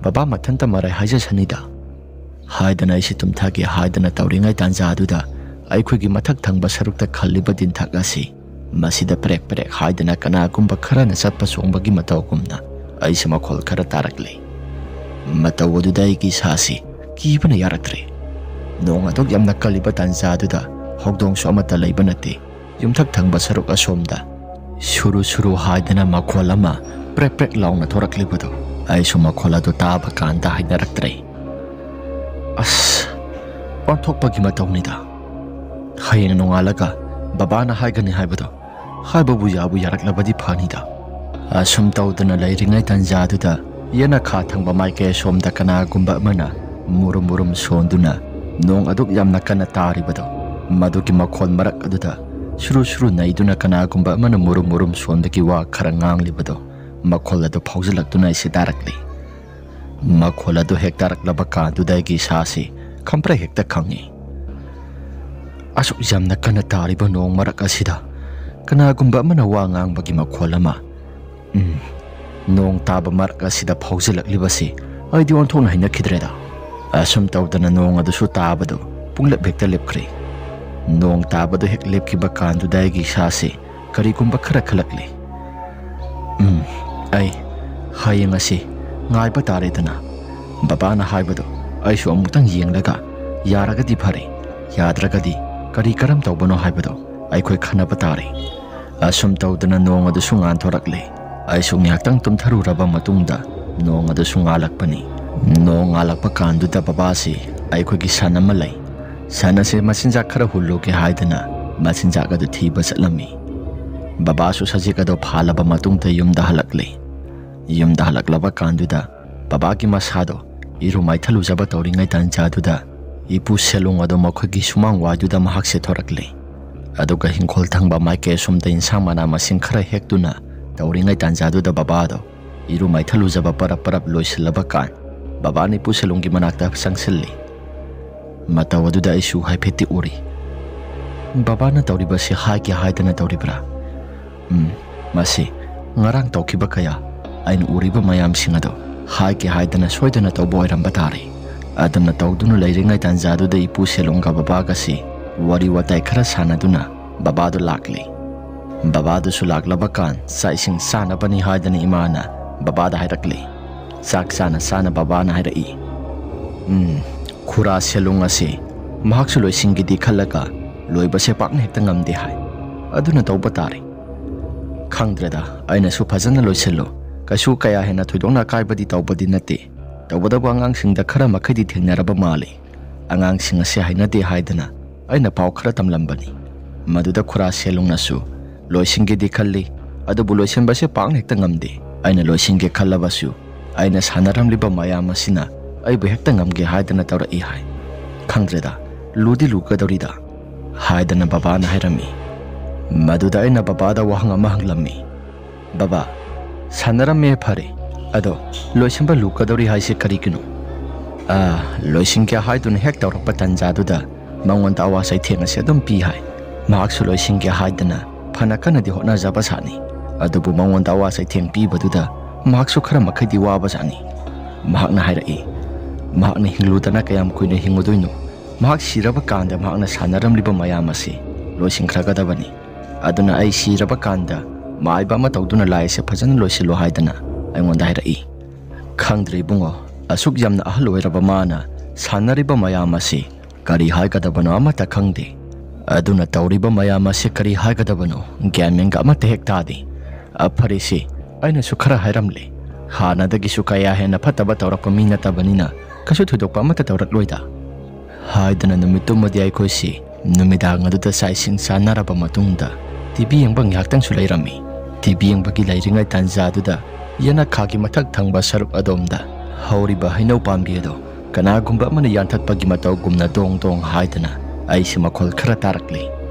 ꯕꯕꯥ ꯃꯊꯟꯇ ꯃꯔꯥꯏ ꯍꯥꯏꯖꯁꯅꯤꯗ," ꯍꯥꯏꯗꯅ ꯑꯩꯁꯤ ꯇꯨꯝꯊꯒꯦ ꯍꯥꯏꯗꯅ ꯇꯧꯔꯤꯉꯩ ꯇꯥꯟꯖꯥꯗꯨꯗ ꯑꯩꯈꯣꯏꯒꯤ ꯃꯊꯛ ꯊꯪꯕ ꯁꯔꯨꯛꯇ ꯈꯜꯂꯤꯕ ꯇꯤꯟꯊꯛ ꯑꯁꯤ ꯃꯁꯤꯗ ꯄ꯭ꯔꯦꯛ ꯄ꯭ꯔꯦꯛ ꯍꯥꯏꯗꯅ ꯀꯅꯥꯒꯨꯝꯕ ꯈꯔꯅ ꯆꯠꯄ ꯆꯣꯡꯕꯒꯤ ꯃꯇꯧꯒꯨꯝꯅ ꯑꯩꯁꯨ ꯃꯈꯣꯜ ꯈꯔ ꯇꯥꯔꯛꯂꯦ꯫ ꯃꯇꯧ ꯑꯗꯨꯗ ꯑꯩꯒꯤ ꯏꯁꯥꯁꯤ ꯀꯤꯕꯅ ꯌꯥꯔꯛꯇ꯭ꯔꯦ꯫ ꯅꯣꯡ ꯑꯗꯨꯛ ꯌꯥꯝꯅ ꯀꯜꯂꯤꯕ ꯇꯥꯟꯖꯥꯗꯨꯗ ꯍꯧꯗꯣꯡꯁꯨ ꯑꯃꯠꯇ ꯂꯩꯕ ꯅꯠꯇꯦ꯫ ꯌꯨꯝꯊꯛ ꯊꯪꯕ ꯁꯔꯨꯛ ꯑꯁꯣꯝꯗ ꯁꯨꯔꯨ ꯁꯨꯔꯨ ꯍꯥꯏꯗꯅ ꯃꯈꯣꯜ ꯑꯃ ꯄ꯭ꯔꯦꯛ ꯄ꯭ꯔꯦꯛ ꯂꯥꯎꯅ ꯊꯣꯔꯛꯂꯤꯕꯗꯨ ꯑꯩꯁꯨ ꯃꯈꯣꯜ ꯑꯗꯨ ꯇꯥꯕ ꯀꯥꯟꯗ ꯍꯩꯅꯔꯛꯇ꯭ꯔꯦ꯫ ꯑꯁ, ꯑꯣꯟꯊꯣꯛꯄꯒꯤ ꯃꯇꯧꯅꯤꯗ꯫ ꯍꯌꯦꯡ ꯅꯣꯡꯉꯥꯜꯂꯒ ꯕꯕꯥꯅ ꯍꯥꯏꯒꯅꯤ ꯍꯥꯏꯕꯗꯣ ꯍꯥꯏꯕꯕꯨ ꯌꯥꯕꯨ ꯌꯥꯔꯛꯂꯕꯗꯤ ꯐꯅꯤꯗ꯫ ꯑꯁꯨꯝ ꯇꯧꯗꯅ ꯂꯩꯔꯤꯉꯩ ꯇꯥꯟꯖꯥꯗꯨꯗ ꯌꯦꯅꯈꯥ ꯊꯪꯕ ꯃꯥꯏꯀꯩ ꯑꯁꯣꯝꯗ ꯀꯅꯥꯒꯨꯝꯕ ꯑꯃꯅ ꯃꯨꯔꯨꯝ ꯃꯨꯔꯨꯝ ꯁꯣꯟꯗꯨꯅ ꯅꯣꯡ ꯑꯗꯨꯛ ꯌꯥꯝꯅ ꯀꯟꯅ ꯇꯥꯔꯤꯕꯗꯣ, ꯃꯗꯨꯒꯤ ꯃꯈꯣꯜ ꯃꯔꯛ ꯑꯗꯨꯗ ꯁꯨꯔꯨ ꯁꯨꯔꯨ ꯅꯩꯗꯨꯅ ꯀꯅꯥꯒꯨꯝꯕ ꯑꯃꯅ ꯃꯨꯔꯨꯝ ꯃꯨꯔꯨꯝ ꯁꯣꯟꯕꯒꯤ ꯋꯥ ꯈꯔ ꯉꯥꯡꯂꯤꯕꯗꯣ, ꯃꯈꯣꯜ ꯑꯗꯨ ꯐꯥꯎꯖꯤꯜꯂꯛꯇꯨꯅ ꯑꯩꯁꯦ ꯇꯥꯔꯛꯂꯤ꯫ ꯃꯈꯣꯜ ꯑꯗꯨ ꯍꯦꯛ ꯇꯥꯔꯛꯂꯕ ꯀꯥꯟꯗꯨꯗ ꯑꯩꯒꯤ ꯏꯁꯥꯁꯤ ꯈꯝꯄ꯭ꯔꯩ ꯍꯦꯛꯇ ꯈꯪꯉꯤ꯫ ꯑꯁꯨꯛ ꯌꯥꯝꯅ ꯀꯟꯅ ꯇꯥꯔꯤꯕ ꯅꯣꯡ ꯃꯔꯛ ꯑꯁꯤꯗ ꯀꯅꯥꯒꯨꯝꯕ ꯑꯃꯅ ꯋꯥ ꯉꯥꯡꯕꯒꯤ ꯃꯈꯣꯜ ꯑꯃ, ꯎꯝ, ꯅꯣꯡ ꯇꯥꯕ ꯃꯔꯛ ꯑꯁꯤꯗ ꯐꯥꯎꯖꯤꯜꯂꯛꯂꯤꯕꯁꯤ ꯑꯩꯗꯤ ꯑꯣꯟꯊꯣꯛꯅ ꯍꯩꯅꯈꯤꯗ꯭ꯔꯦꯗ꯫ ꯑꯁꯨꯝ ꯇꯧꯗꯅ ꯅꯣꯡ ꯑꯗꯨꯁꯨ ꯇꯥꯕꯗꯨ ꯄꯨꯡꯂꯦꯞ ꯍꯦꯛꯇ ꯂꯦꯞꯈ꯭ꯔꯦ꯫ ꯅꯣꯡ ꯇꯥꯕꯗꯨ ꯍꯦꯛ ꯂꯦꯞꯈꯤꯕ ꯀꯥꯟꯗꯨꯗ ꯑꯩꯒꯤ ꯏꯁꯥꯁꯤ ꯀꯔꯤꯒꯨꯝꯕ ꯈꯔ ꯈꯜꯂꯛꯂꯤ꯫ ꯎꯝ, ꯑꯩ ꯍꯌꯦꯡ ꯑꯁꯤ ꯉꯥꯏꯕ ꯇꯥꯔꯦꯗꯅ꯫ ꯕꯕꯥꯅ ꯍꯥꯏꯕꯗꯨ ꯑꯩꯁꯨ ꯑꯃꯨꯛꯇꯪ ꯌꯦꯡꯂꯒ ꯌꯥꯔꯒꯗꯤ ꯐꯔꯦ, ꯌꯥꯗ꯭ꯔꯒꯗꯤ ꯀꯔꯤ ꯀꯔꯝ ꯇꯧꯕꯅꯣ ꯍꯥꯏꯕꯗꯨ ꯑꯩꯈꯣꯏ ꯈꯟꯅꯕ ꯇꯥꯔꯦ꯫ ꯑꯁꯨꯝ ꯇꯧꯗꯅ ꯅꯣꯡ ꯑꯗꯨꯁꯨ ꯉꯥꯟꯊꯣꯔꯛꯂꯦ꯫ ꯑꯩꯁꯨ ꯉꯥꯏꯍꯥꯛꯇꯪ ꯇꯨꯝꯊꯔꯨꯔꯕ ꯃꯇꯨꯡꯗ ꯅꯣꯡ ꯑꯗꯨꯁꯨ ꯉꯥꯜꯂꯛꯄꯅꯤ꯫ ꯅꯣꯡ ꯉꯥꯜꯂꯛꯄ ꯀꯥꯟꯗꯨꯗ ꯕꯕꯥꯁꯤ ꯑꯩꯈꯣꯏꯒꯤ ꯁꯟ ꯑꯃ ꯂꯩ, ꯁꯟ ꯑꯁꯦ ꯃꯆꯤꯟꯖꯥꯛ ꯈꯔ ꯍꯨꯜꯂꯨꯒꯦ ꯍꯥꯏꯗꯅ ꯃꯆꯤꯟꯖꯥꯛ ꯑꯗꯨ ꯊꯤꯕ ꯆꯠꯂꯝꯃꯤ꯫ ꯕꯕꯥꯁꯨ ꯁꯖꯤꯛ ꯑꯗꯨ ꯐꯥꯜꯂꯕ ꯃꯇꯨꯡꯗ ꯌꯨꯝꯗ ꯍꯜꯂꯛꯂꯦ꯫ ꯌꯨꯝꯗ ꯍꯜꯂꯛꯂꯕ ꯀꯥꯟꯗꯨꯗ ꯕꯕꯥꯒꯤ ꯃꯁꯥꯗꯣ ꯏꯔꯨ ꯃꯥꯏꯊꯜꯂꯨꯖꯕ ꯇꯧꯔꯤꯉꯩ ꯇꯥꯟꯖꯥꯗꯨꯗ ꯏꯄꯨ ꯁꯦꯂꯨꯡ ꯑꯗꯣ ꯃꯈꯣꯏꯒꯤ ꯁꯨꯃꯥꯡ ꯋꯥꯏꯗꯨꯗ ꯃꯍꯥꯛꯁꯦ ꯊꯣꯔꯛꯂꯦ꯫ ꯑꯗꯨꯒ ꯍꯤꯡꯈꯣꯜ ꯊꯪꯕ ꯃꯥꯏꯀꯩ ꯑꯁꯣꯝꯗ ꯏꯟꯁꯥꯡ ꯃꯅꯥ ꯃꯁꯤꯡ ꯈꯔ ꯍꯦꯛꯇꯨꯅ ꯇꯧꯔꯤꯉꯩ ꯇꯥꯟꯖꯥꯗꯨꯗ ꯕꯕꯥꯗꯣ ꯏꯔꯨ ꯃꯥꯏꯊꯜꯂꯨꯖꯕ ꯄꯔꯞ ꯄꯔꯞ ꯂꯣꯏꯁꯤꯜꯂꯕ ꯀꯥꯟ ꯕꯕꯥꯅ ꯏꯄꯨ ꯁꯦꯂꯨꯡꯒꯤ ꯃꯅꯥꯛꯇ ꯆꯪꯁꯤꯜꯂꯤ꯫ ꯃꯇꯧ ꯑꯗꯨꯗ ꯑꯩꯁꯨ ꯍꯥꯏꯐꯦꯠꯇꯤ ꯎꯔꯤ꯫ ꯕꯕꯥꯅ ꯇꯧꯔꯤꯕꯁꯤ ꯍꯥꯏꯒꯦ ꯍꯥꯏꯗꯅ ꯇꯧꯔꯤꯕ꯭ꯔꯥ? ꯎꯝ, ꯃꯁꯤ ꯉꯔꯥꯡ ꯇꯧꯈꯤꯕ ꯀꯌꯥ ꯑꯩꯅ ꯎꯔꯤꯕ ꯃꯌꯥꯝꯁꯤꯡ ꯑꯗꯣ ꯍꯥꯏꯒꯦ ꯍꯥꯏꯗꯅ ꯁꯣꯏꯗꯅ ꯇꯧꯕ ꯑꯣꯏꯔꯝꯕ ꯇꯥꯔꯦ꯫ ꯑꯗꯨꯅ ꯇꯧꯗꯨꯅ ꯂꯩꯔꯤꯉꯩ ꯇꯥꯟꯖꯥꯗꯨꯗ ꯏꯄꯨ ꯁꯦꯂꯨꯡꯒ ꯕꯕꯥꯒꯁꯤ ꯋꯥꯔꯤ ꯋꯥꯇꯥꯏ ꯈꯔ ꯁꯥꯟꯅꯗꯨꯅ ꯕꯕꯥꯗꯨ ꯂꯥꯛꯂꯦ꯫ ꯕꯕꯥꯗꯨꯁꯨ ꯂꯥꯛꯂꯕ ꯀꯥꯟ ꯆꯥꯛ ꯏꯁꯤꯡ ꯆꯥꯅꯕꯅꯤ ꯍꯥꯏꯗꯅ ꯏꯃꯥꯅ ꯕꯕꯥꯗ ꯍꯥꯏꯔꯛꯂꯦ꯫ ꯆꯥꯛ ꯆꯥꯅ ꯆꯥꯅ ꯕꯕꯥꯅ ꯍꯥꯏꯔꯛꯏ, "ꯎꯝ, ꯈꯨꯔꯥ ꯁꯦꯂꯨꯡ ꯑꯁꯤ ꯃꯍꯥꯛꯁꯨ ꯂꯣꯏꯁꯤꯟꯒꯦꯗꯤ ꯈꯜꯂꯒ ꯂꯣꯏꯕꯁꯦ ꯄꯥꯛꯅ ꯍꯦꯛꯇ ꯉꯝꯗꯦ ꯍꯥꯏ꯫ ꯑꯗꯨꯅ ꯇꯧꯕ ꯇꯥꯔꯦ꯫ ꯈꯪꯗ꯭ꯔꯦꯗ, ꯑꯩꯅꯁꯨ ꯐꯖꯅ ꯂꯣꯏꯁꯤꯜꯂꯨ꯫ ꯀꯩꯁꯨ ꯀꯌꯥ ꯍꯦꯟꯅ ꯊꯣꯏꯗꯣꯛꯅ ꯑꯀꯥꯏꯕꯗꯤ ꯇꯧꯕꯗꯤ ꯅꯠꯇꯦ꯫ ꯇꯧꯕꯇꯕꯨ ꯑꯉꯥꯡꯁꯤꯡꯗ ꯈꯔ ꯃꯈꯩꯗꯤ ꯊꯦꯡꯅꯔꯕ ꯃꯥꯜꯂꯤ꯫ ꯑꯉꯥꯡꯁꯤꯡ ꯑꯁꯤ ꯍꯩꯅꯗꯦ ꯍꯥꯏꯗꯅ ꯑꯩꯅ ꯄꯥꯎ ꯈꯔ ꯇꯝꯂꯝꯕꯅꯤ꯫ ꯃꯗꯨꯗ ꯈꯨꯔꯥ ꯁꯦꯂꯨꯡꯅꯁꯨ ꯂꯣꯏꯁꯤꯟꯒꯦꯗꯤ ꯈꯜꯂꯤ, ꯑꯗꯨꯕꯨ ꯂꯣꯏꯁꯤꯟꯕꯁꯦ ꯄꯥꯛꯅ ꯍꯦꯛꯇ ꯉꯝꯗꯦ꯫ ꯑꯩꯅ ꯂꯣꯏꯁꯤꯟꯒꯦ ꯈꯜꯂꯕꯁꯨ ꯑꯩꯅ ꯁꯥꯟꯅꯔꯝꯂꯤꯕ ꯃꯌꯥꯝ ꯑꯁꯤꯅ ꯑꯩꯕꯨ ꯍꯦꯛꯇ ꯉꯝꯒꯦ ꯍꯥꯏꯗꯅ ꯇꯧꯔꯛꯏ ꯍꯥꯏ꯫ ꯈꯪꯗ꯭ꯔꯦꯗ, ꯂꯨꯗꯤ ꯂꯨꯒꯗꯧꯔꯤꯗ" ꯍꯥꯏꯗꯅ ꯕꯕꯥꯅ ꯍꯥꯏꯔꯝꯃꯤ꯫ ꯃꯗꯨꯗ ꯑꯩꯅ ꯕꯕꯥꯗ ꯋꯥꯍꯪ ꯑꯃ ꯍꯪꯂꯝꯃꯤ꯫ "ꯕꯕꯥ, ꯁꯥꯟꯅꯔꯝꯃꯦ ꯐꯔꯦ, ꯑꯗꯣ ꯂꯣꯏꯁꯤꯟꯕ ꯂꯨꯒꯗꯧꯔꯤ ꯍꯥꯏꯁꯦ ꯀꯔꯤꯒꯤꯅꯣ?" "ꯑꯥ, ꯂꯣꯏꯁꯤꯟꯒꯦ ꯍꯥꯏꯗꯨꯅ ꯍꯦꯛ ꯇꯧꯔꯛꯄ ꯇꯥꯟꯖꯥꯗꯨꯗ ꯃꯉꯣꯟꯗ ꯑꯋꯥ ꯆꯩꯊꯦꯡ ꯑꯁꯦ ꯑꯗꯨꯝ ꯄꯤ ꯍꯥꯏ꯫ ꯃꯍꯥꯛꯁꯨ ꯂꯣꯏꯁꯤꯟꯒꯦ ꯍꯥꯏꯗꯅ ꯐꯅ ꯀꯟꯅꯗꯤ ꯍꯣꯠꯅꯖꯕ ꯁꯥꯠꯅꯤ, ꯑꯗꯨꯕꯨ ꯃꯉꯣꯟꯗ ꯑꯋꯥ ꯆꯩꯊꯦꯡ ꯄꯤꯕꯗꯨꯗ ꯃꯍꯥꯛꯁꯨ ꯈꯔ ꯃꯈꯩꯗꯤ ꯋꯥꯕ ꯖꯥꯠꯅꯤ꯫ ꯃꯍꯥꯛꯅ ꯍꯥꯏꯔꯛꯏ, ꯃꯍꯥꯛꯅ ꯍꯤꯡꯂꯨꯗꯅ ꯀꯌꯥꯝ ꯀꯨꯏꯅ ꯍꯤꯡꯉꯨꯗꯣꯏꯅꯣ? ꯃꯍꯥꯛ ꯁꯤꯔꯕ ꯀꯥꯟꯗ ꯃꯍꯥꯛꯅ ꯁꯥꯟꯅꯔꯝꯂꯤꯕ ꯃꯌꯥꯝ ꯑꯁꯤ ꯂꯣꯏꯁꯤꯟꯈ꯭ꯔꯒꯗꯕꯅꯤ꯫ ꯑꯗꯨꯅ ꯑꯩ ꯁꯤꯔꯕ ꯀꯥꯟꯗ ꯃꯥꯏꯕ ꯑꯃ ꯇꯧꯗꯨꯅ ꯂꯥꯏ ꯑꯁꯤ ꯐꯖꯅ ꯂꯣꯏꯁꯤꯜꯂꯨ ꯍꯥꯏꯗꯅ ꯑꯩꯉꯣꯟꯗ ꯍꯥꯏꯔꯛꯏ꯫ ꯈꯪꯗ꯭ꯔꯦ ꯏꯕꯨꯡꯉꯣ, ꯑꯁꯨꯛ ꯌꯥꯝꯅ ꯑꯍꯜ ꯑꯣꯏꯔꯕ ꯃꯥꯅ ꯁꯥꯟꯅꯔꯤꯕ ꯃꯌꯥꯝ ꯑꯁꯤ ꯀꯔꯤ ꯍꯥꯏꯒꯗꯕꯅꯣ ꯑꯃꯠꯇ ꯈꯪꯗꯦ꯫ ꯑꯗꯨꯅ ꯇꯧꯔꯤꯕ ꯃꯌꯥꯝ ꯑꯁꯤ ꯀꯔꯤ ꯍꯥꯏꯒꯗꯕꯅꯣ ꯒ꯭ꯌꯥꯟ ꯃꯦꯟꯒ ꯑꯃꯠꯇ ꯍꯦꯛ ꯇꯥꯗꯦ꯫ ꯑ, ꯐꯔꯦꯁꯦ, ꯑꯩꯅꯁꯨ ꯈꯔ ꯍꯥꯏꯔꯝꯂꯦ꯫ ꯍꯥꯟꯅꯗꯒꯤꯁꯨ ꯀꯌꯥ ꯍꯦꯟꯅ ꯐꯠꯇꯕ ꯇꯧꯔꯛꯄ ꯃꯤ ꯅꯠꯇꯕꯅꯤꯅ ꯀꯩꯁꯨ ꯊꯣꯏꯗꯣꯛꯄ ꯑꯃꯠꯇ ꯇꯧꯔꯛꯂꯣꯏꯗ꯫ ꯍꯥꯏꯗꯨꯅ ꯅꯨꯃꯤꯠꯇꯨꯃꯗꯤ ꯑꯩꯈꯣꯏꯁꯤ ꯅꯨꯃꯤꯗꯥꯡ ꯑꯗꯨꯗ ꯆꯥꯛ ꯏꯁꯤꯡ ꯆꯥꯅꯔꯕ ꯃꯇꯨꯡꯗ ꯇꯤ ꯚꯤ ꯌꯦꯡꯕ ꯉꯥꯏꯍꯥꯛꯇꯪꯁꯨ ꯂꯩꯔꯝꯃꯤ꯫ ꯇꯤ ꯚꯤ ꯌꯦꯡꯕꯒꯤ ꯂꯩꯔꯤꯉꯩ ꯇꯥꯟꯖꯥꯗꯨꯗ ꯌꯦꯅꯈꯥꯒꯤ ꯃꯊꯛ ꯊꯪꯕ ꯁꯔꯨꯛ ꯑꯗꯣꯝꯗ ꯍꯧꯔꯤꯕ ꯍꯩꯅꯧ ꯄꯥꯝꯕꯤ ꯑꯗꯣ ꯀꯅꯥꯒꯨꯝꯕ ꯑꯃꯅ ꯌꯥꯟꯊꯠꯄꯒꯤ ꯃꯇꯧꯒꯨꯝꯅ ꯗꯣꯡ ꯗꯣꯡ ꯍꯥꯏꯗꯅ ꯑꯩꯁꯤ ꯃꯈꯣꯜ ꯈꯔ ꯇꯥꯔꯛꯂꯤ꯫